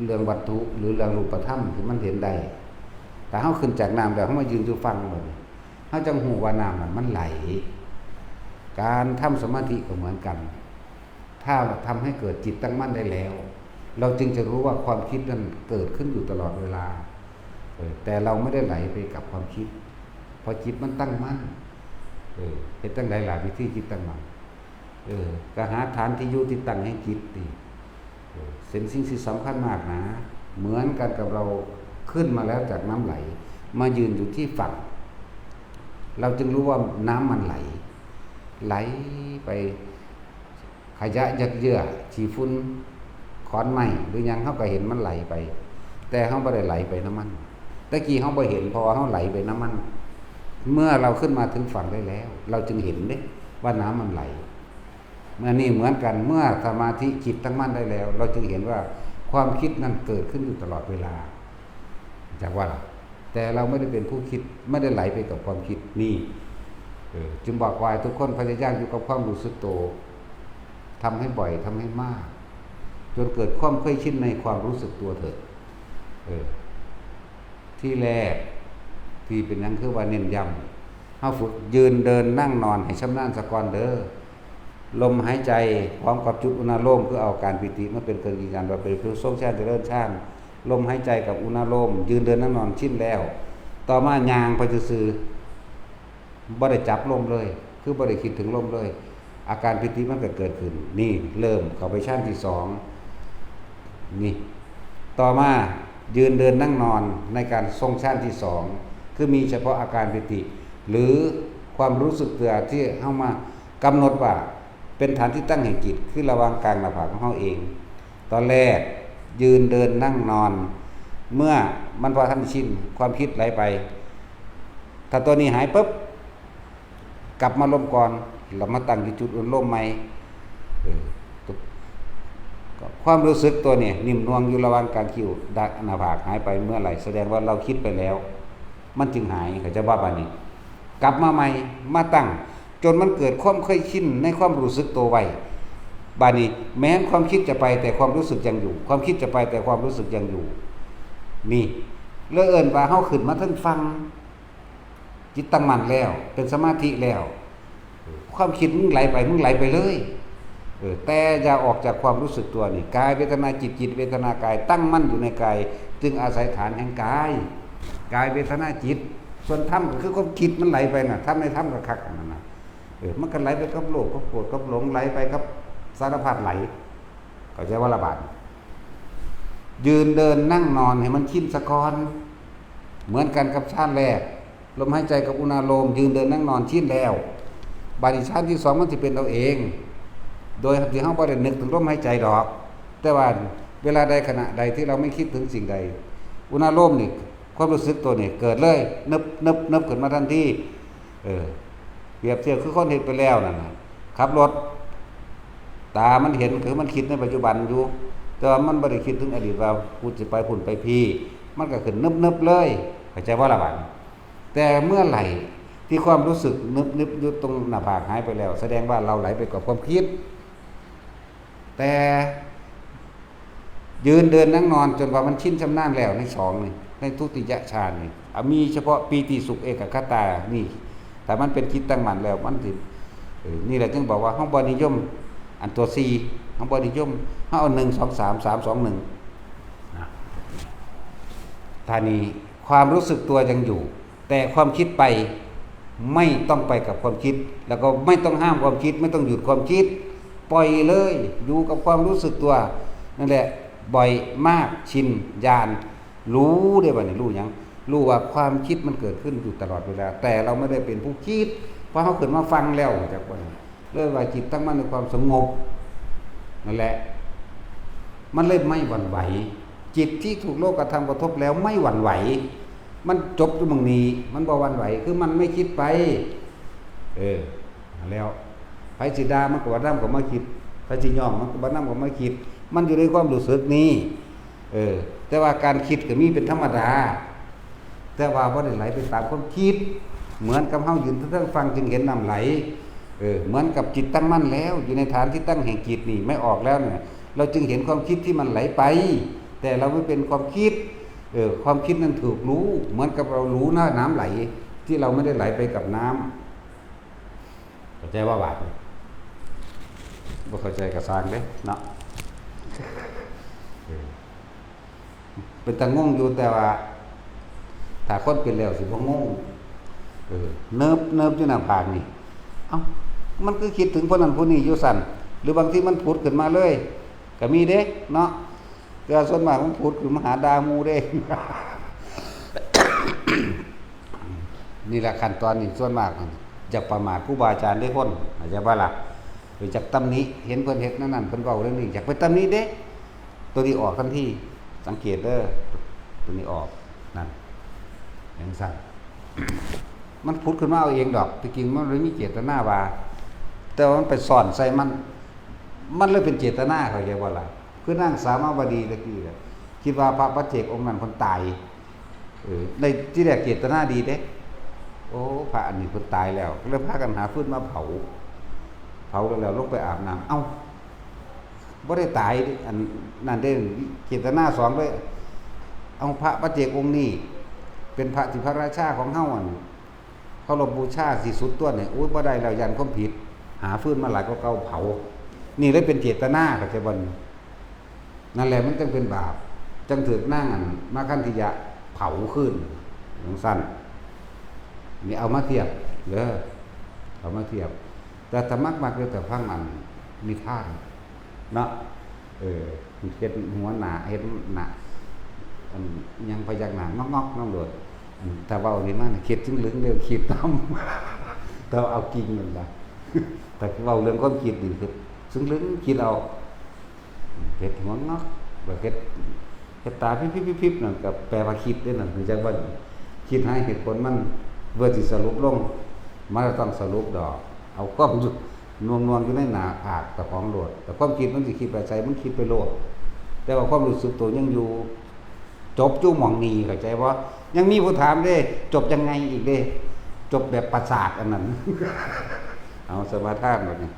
ເລື່ອງວັດຖຸ ຫຼື ເລື່ອງຮູບປະທຳທີ່ມັນເຫັນໄດ້. ຖ້າເຮົາຂຶ້ນຈາກນ້ຳແລ້ວ ເຮົາມາຢືນຢູ່ຝັ່ງບາດນີ້ ເຮົາຈັ່ງຮູ້ວ່ານ້ຳນັ້ນມັນໄຫຼ. ການທຳສະມາທິກໍເໝືອນກັນ. ຖ້າທຳໃຫ້ເກີດຈິດຕັ້ງໝັ້ນໄດ້ແລ້ວ ເຮົາຈຶ່ງຈະຮູ້ວ່າຄວາມຄິດນັ້ນເກີດຂຶ້ນຢູ່ຕະຫຼອດເວລາ. ເອີ ແຕ່ເຮົາໄມ່ໄດ້ໄຫຼໄປກັບຄວາມຄິດ ເພາະຈິດມັນຕັ້ງໝັ້ນ. ເອີ ເຮັດຈັ່ງໃດລະ ວິທີຈິດຕັ້ງໝັ້ນ? ເອີ ກໍຫາຖານທີ່ຢູ່ທີ່ຕັ້ງແຫ່ງຈິດນີ້ ເອີ ເປັນສິ່ງທີ່ສຳຄັນມາກນາ. ເໝືອນກັນກັບເຮົາຂຶ້ນມາແລ້ວຈາກນ້ຳໄຫຼ ມາຢືນຢູ່ທີ່ຝັ່ງ ເຮົາຈຶ່ງຮູ້ວ່ານ້ຳມັນໄຫຼ ໄຫຼໄປ ຂະຫຍະຫຍັກເຍື່ອ ຂີ້ຝຸ່ນ ຂອນໄມ້ ຫຼືຫຍັງ ເຮົາກໍເຫັນມັນໄຫຼໄປ ແຕ່ເຮົາບໍ່ໄດ້ໄຫຼໄປນຳມັນ. ແຕ່ກີ້ເຮົາບໍ່ເຫັນ ເພາະວ່າເຮົາໄຫຼໄປນຳມັນ. ເມື່ອເຮົາຂຶ້ນມາເຖິງຝັ່ງໄດ້ແລ້ວ ເຮົາຈຶ່ງເຫັນເດ້ວ່ານ້ຳມັນໄຫຼ. ອັນນີ້ເໝືອນກັນ ເມື່ອສະມາທິຈິດຕັ້ງໝັ້ນໄດ້ແລ້ວ ເຮົາຈຶ່ງເຫັນວ່າຄວາມຄິດນັ້ນເກີດຂຶ້ນຢູ່ຕະຫຼອດເວລາ. ຈັກວ່າລະ ແຕ່ເຮົາໄມ່ໄດ້ເປັນຜູ້ຄິດ ໄມ່ໄດ້ໄຫຼໄປກັບຄວາມຄິດນີ້. ເອີ ຈຶ່ງບອກວ່າໃຫ້ທຸກຄົນພະຍາຍາມຢູ່ກັບຄວາມຮູ້ສຶກໂຕ ທຳໃຫ້ບ່ອຍ ທຳໃຫ້ມາກ ຈົນເກີດຄວາມເຄີຍຊິນໃນຄວາມຮູ້ສຶກຕົວເທີ້. ເອີ ທີແລກ ທີ່ເປັນຫຍັງຄືວ່າເນັ້ນຢ້ຳ ເຮົາຝຶກຢືນ ເດີນ ນັ່ງ ນອນ ໃຫ້ຊຳນານສາກ່ອນເດີ. ລົມຫາຍໃຈພ້ອມກັບຈຸດອຸນາໂລມ ຄືເອົາການປີຕິມາເປັນເຄື່ອງຢືນຢັນວ່າເປັນຜູ້ຊົງຊານຈະເລີນຊານ. ລົມຫາຍໃຈກັບອຸນາໂລມ ຢືນເດີນນັ່ງນອນຊິນແລ້ວ. ຕໍ່ມາຍ່າງໄປຊື່ໆ ບໍ່ໄດ້ຈັບລົມເລີຍ ຄືບໍ່ໄດ້ຄິດເຖິງລົມເລີຍ ອາການປີຕິມັນກໍເກີດຂຶ້ນ. ນີ້ເລີ່ມເຂົ້າໄປຊານທີສອງນີ້. ຕໍ່ມາຢືນເດີນນັ່ງນອນໃນການຊົງຊານທີສອງ ຄືມີສະເພາະອາການປີຕິ ຫຼື ຄວາມຮູ້ສຶກຕົວທີ່ເຮົາມາ ກຳນົດວ່າເປັນຖານທີ່ຕັ້ງແຫ່ງຈິດ ຄືລະຫວ່າງກາງໜ້າຜາກຂອງເຮົາເອງ. ຕອນແລກຢືນເດີນນັ່ງນອນ ເມື່ອມັນບໍ່ທັນຊິນ ຄວາມຄິດໄຫຼໄປ. ຖ້າຕົວນີ້ຫາຍປຶບ ກັບມາລົມກ່ອນ ແລ້ວມາຕັ້ງຢູ່ຈຸດອາລົມໃໝ່. ເອີ ຄວາມຮູ້ສຶກຕົວນີ້ ໜິ້ມໜ່ວງຢູ່ລະຫວ່າງກາງຄິ້ວ ດາກໜ້າຜາກຫາຍໄປເມື່ອໃດ ສະແດງວ່າເຮົາຄິດໄປແລ້ວ ມັນຈຶ່ງຫາຍ. ເຂົ້າໃຈບໍ່? ບາດນີ້ກັບມາໃໝ່ ມາຕັ້ງ ຈົນມັນເກີດຄວາມເຄີຍຊິນໃນຄວາມຮູ້ສຶກໂຕໄວ້. ບາດນີ້ແມ່ນຄວາມຄິດຈະໄປ ແຕ່ຄວາມຮູ້ສຶກຍັງຢູ່ ຄວາມຄິດຈະໄປ ແຕ່ຄວາມຮູ້ສຶກຍັງຢູ່. ນີ້ ເລີຍເອີ້ນວ່າເຮົາຂຶ້ນມາເທິງຝັ່ງ ຈິດຕັ້ງໝັ້ນແລ້ວ ເປັນສະມາທິແລ້ວ ຄວາມຄິດມຶງໄຫຼໄປ ມຶງໄຫຼໄປເລີຍ. ເອີ ແຕ່ຢ່າອອກຈາກຄວາມຮູ້ສຶກຕົວນີ້ ກາຍເວທະນາຈິດ ຈິດເວທະນາກາຍ ຕັ້ງໝັ້ນຢູ່ໃນກາຍ ຈຶ່ງອາໄສຖານແຫ່ງກາຍ ກາຍເວທະນາຈິດ. ສ່ວນທຳກໍຄືຄວາມຄິດມັນໄຫຼໄປນະ ທຳໃນທຳກໍຄັກອັນນັ້ນນະ. ເອີ ມັນກໍໄຫຼໄປກັບໂລບ ກັບໂກດ ກັບຫຼົງ ໄຫຼໄປກັບສາລະພັດໄຫຼ. ເຂົ້າໃຈບໍ່ລະບາດ? ຢືນເດີນນັ່ງນອນໃຫ້ມັນຊິນສາກ່ອນ. ເໝືອນກັນກັບຊານແລກ ລົມຫາຍໃຈກັບອຸນາໂລມ ຢືນເດີນນັ່ງນອນຊິນແລ້ວ. ບາດນີ້ຊານທີສອງມັນຊິເປັນເອົາເອງ ໂດຍທີ່ເຮົາບໍ່ໄດ້ນຶກເຖິງລົມຫາຍໃຈດອກ. ແຕ່ວ່າເວລາໃດຂະນະໃດທີ່ເຮົາໄມ່ຄິດເຖິງສິ່ງໃດ ອຸນາໂລມນີ້ ຄວາມຮູ້ສຶກຕົວນີ້ເກີດເລີຍ ນຶບໆໆ ຂຶ້ນມາທັນທີ. ເອີ ປຽບທຽບຄືຄົນເຮັດໄປແລ້ວນັ້ນນະ ຂັບລົດ ຕາມັນເຫັນ ຄືມັນຄິດໃນປັດຈຸບັນຢູ່ ແຕ່ວ່າມັນບໍ່ໄດ້ຄິດເຖິງອະດີດວ່າ ກູຊິໄປພຸ້ນໄປພີ້ ມັນກໍຂຶ້ນນຶບໆເລີຍ. ເຂົ້າໃຈບໍ່ລະບາດ? ແຕ່ເມື່ອໃດທີ່ຄວາມຮູ້ສຶກນຶບໆຢູ່ຕົງໜ້າຜາກຫາຍໄປແລ້ວ ສະແດງວ່າເຮົາໄຫຼໄປກັບຄວາມຄິດ. ແຕ່ຢືນເດີນນັ່ງນອນຈົນວ່າມັນຊິນຊຳນານແລ້ວ ໃນສອງນີ້ ໃນທຸຕິຍະຊານນີ້ ອາ ມີສະເພາະປີຕິສຸກເອກະຄະຕານີ້ ຖ້າມັນເປັນຈິດຕັ້ງໝັ້ນແລ້ວ ມັນຊິ ເອີ ນີ້ແຫຼະຈຶ່ງບອກວ່າເຮົາບໍ່ນິຍົມອັນຕົວສີ່ ເຮົາບໍ່ນິຍົມ ເຮົາເອົາໜຶ່ງ ສອງ ສາມ ສາມ ສອງ ໜຶ່ງ ນະ. ທ່ານີ້ຄວາມຮູ້ສຶກຕົວຍັງຢູ່ ແຕ່ຄວາມຄິດໄປ ໄມ່ຕ້ອງໄປກັບຄວາມຄິດ ແລ້ວກໍໄມ່ຕ້ອງຫ້າມຄວາມຄິດ ໄມ່ຕ້ອງຢຸດຄວາມຄິດ ປ່ອຍເລີຍ ຢູ່ກັບຄວາມຮູ້ສຶກຕົວນັ້ນແຫຼະ. ບ່ອຍ ມາກ ຊິນ ຍານ ຮູ້ເດ້ ບາດນີ້ຮູ້ຫຍັງ? ຮູ້ວ່າຄວາມຄິດມັນເກີດຂຶ້ນຢູ່ຕະຫຼອດເວລາ ແຕ່ເຮົາໄມ່ໄດ້ເປັນຜູ້ຄິດ ເພາະເຮົາຂຶ້ນມາຝັ່ງແລ້ວ ຮູ້ຈັກບໍ່? ເລີຍວ່າຈິດຕັ້ງໝັ້ນໃນຄວາມສະຫງົບນັ້ນແຫຼະ ມັນເລີຍໄມ່ຫວັ່ນໄຫວ. ຈິດທີ່ຖືກໂລກະທຳກະທົບແລ້ວໄມ່ຫວັ່ນໄຫວ ມັນຈົບຢູ່ໝ່ອງນີ້ ມັນບໍ່ຫວັ່ນໄຫວ ຄືມັນໄມ່ຄິດໄປ. ເອີ ແລ້ວ ໃຜຊິດ່າມັນກໍບໍ່ນຳເຂົ້າມາຄິດ ໃຜຊິຍ້ອງມັນກໍບໍ່ນຳເຂົ້າມາຄິດ ມັນຢູ່ໃນຄວາມຮູ້ສຶກນີ້. ເອີ ແຕ່ວ່າການຄິດກໍມີເປັນທຳມະດາ ແຕ່ວ່າບໍ່ໄດ້ໄຫຼໄປຕາມຄວາມຄິດ ເໝືອນກັບເຮົາຢືນເທິງຝັ່ງຈຶ່ງເຫັນນ້ຳໄຫຼ. ເອີ ເໝືອນກັບຈິດຕັ້ງໝັ້ນແລ້ວ ຢູ່ໃນຖານທີ່ຕັ້ງແຫ່ງຈິດນີ້ ໄມ່ອອກແລ້ວນີ້ ເຮົາຈຶ່ງເຫັນຄວາມຄິດທີ່ມັນໄຫຼໄປ. ແຕ່ເຮົາໄປເປັນຄວາມຄິດ ເອີ ຄວາມຄິດນັ້ນຖືກຮູ້ ເໝືອນກັບເຮົາຮູ້ນ້ຳໄຫຼ ທີ່ເຮົາບໍ່ໄດ້ໄຫຼໄປກັບນ້ຳ. ເຂົ້າໃຈບໍ່ບາດນີ້? ບໍ່ເຂົ້າໃຈກໍຊ່າງເດ້ເນາະ. ເອີ ເປັນຕາງົງຢູ່ ແຕ່ວ່າຖ້າຄົນເປັນແລ້ວຊິບໍ່ງົງ. ເອີ ເນີບ ເນີບຢູ່ໜ້າຜາກນີ້ ເອົ້າ ມັນຄືຄິດເຖິງຜູ້ນັ້ນຜູ້ນີ້ຢູ່ຊັ້ນ ຫຼືບາງທີມັນຜຸດຂຶ້ນມາເລີຍກໍມີເດ້ເນາະ. ແຕ່ວ່າສ່ວນມາກມັນຜຸດຂຶ້ນມາຫາດ່າໝູ່ເດ້. ນີ້ແຫຼະຂັ້ນຕອນນີ້ ສ່ວນມາກຢາກປະໝາດຄູບາອາຈານເດ້ຄົນ ເຂົ້າໃຈບໍ່ລະ? ໄປຈັກຕຳໜິ ເຫັນເພິ່ນເຮັດແນວນັ້ນ ເພິ່ນເວົ້າເລື່ອງນີ້ ຢາກໄປຕຳໜິເດ້. ໂຕນີ້ອອກທັນທີ ສັງເກດເດີ ໂຕນີ້ອອກ ນັ້ນ ຈັ່ງຊັ້ນ ມັນຜຸດຂຶ້ນມາເອົາເອງດອກ. ທີ່ຈິງມັນບໍ່ໄດ້ມີເຈດຕະນາວ່າ ແຕ່ວ່າມັນໄປຊ້ອນໃສ່ມັນ ມັນເລີຍເປັນເຈດຕະນາ ເຂົ້າໃຈບໍ່ລະ? ຄືນາງສາມາວະດີຕະກີ້ແຫຼະ ຄິດວ່າພະປັດເຈກອົງນັ້ນເພິ່ນຕາຍ. ເອີ ໃນທີແລກເຈດຕະນາດີເດ້ ໂອ້ ພະອັນນີ້ເພິ່ນຕາຍແລ້ວ ກໍເລີຍພາກັນຫາຟືນມາເຜົາ ເຜົາແລ້ວລົງໄປອາບນ້ຳ ເອົ້າ ບໍ່ໄດ້ຕາຍເດ້ ອັນນັ້ນເດ້ ເຈດຕະນາສອງເດ້. ເອົາ ພະປັດເຈກອົງນີ້ ເປັນພະທີ່ພະລາຊາຂອງເຮົາ ອັນ ເຄົາລົບບູຊາທີ່ສຸດຕົວນີ້ ໂອ້ຍ ບໍ່ໄດ້ແລ້ວ ຢ້ານຄວາມຜິດ ຫາຟືນມາຫຼາຍກວ່າເກົ່າ ເຜົາ. ນີ້ເລີຍເປັນເຈດຕະນາ ເຂົ້າໃຈບໍ່? ນັ້ນແຫຼະ ມັນຈຶ່ງເປັນບາບ ຈຶ່ງຖືກນາງ ອັນ ມາຄັນທິຍະເຜົາຄືນ ຈັ່ງຊັ້ນ. ນີ້ເອົາມາທຽບເດີ ເອົາມາທຽບ. ແຕ່ຖ້າມັກໆ ຢູ່ແຕ່ຟັງ ອັນ ນິທານເນາະ ເອີ ເຮັດຫົວໜ້າ ເຮັດໜ້າ ອັນ ຫຍັງ ພະຍັກໜ້າງອກໆ ນຳໂລດ. ອັນ ຖ້າເວົ້ານີ້ມານີ້ ຄິດເຖິງເລື່ອງ ເລື່ອງຄິດນຳ ແຕ່ວ່າເອົາກິ່ງນັ້ນລະ. ແຕ່ເວົ້າເລື່ອງຄວາມຄິດນີ້ ຄິດເຖິງເລື່ອງ ຄິດເອົາ ເຮັດຫົວງອກ ແລ້ວເຮັດ ເຮັດຕາພິບໆໆໆ ນັ້ນກໍແປວ່າຄິດເດ້ນັ້ນ ຮູ້ຈັກບໍ່? ຄິດຫາເຫດຜົນມັນ ເພື່ອຊິສະຫຼຸບລົງ ມັນກໍຕ້ອງສະຫຼຸບດອກ ເອົາຄວາມ ໜ່ວງໆ ຢູ່ໃນໜ້າຜາກເຈົ້າຂອງໂລດ. ແຕ່ຄວາມຄິດມັນຊິຄິດໄປໃສ ມັນຄິດໄປໂລດ ແຕ່ວ່າຄວາມຮູ້ສຶກໂຕຍັງຢູ່. ຈົບຢູ່ໝ່ອງນີ້ ເຂົ້າໃຈບໍ່? ຍັງມີຜູ້ຖາມເດ້ ຈົບຍັງໄງອີກເດ້? ຈົບແບບປະສາດອັນນັ້ນ. ເອົາ ສະມາທານບັດນີ້.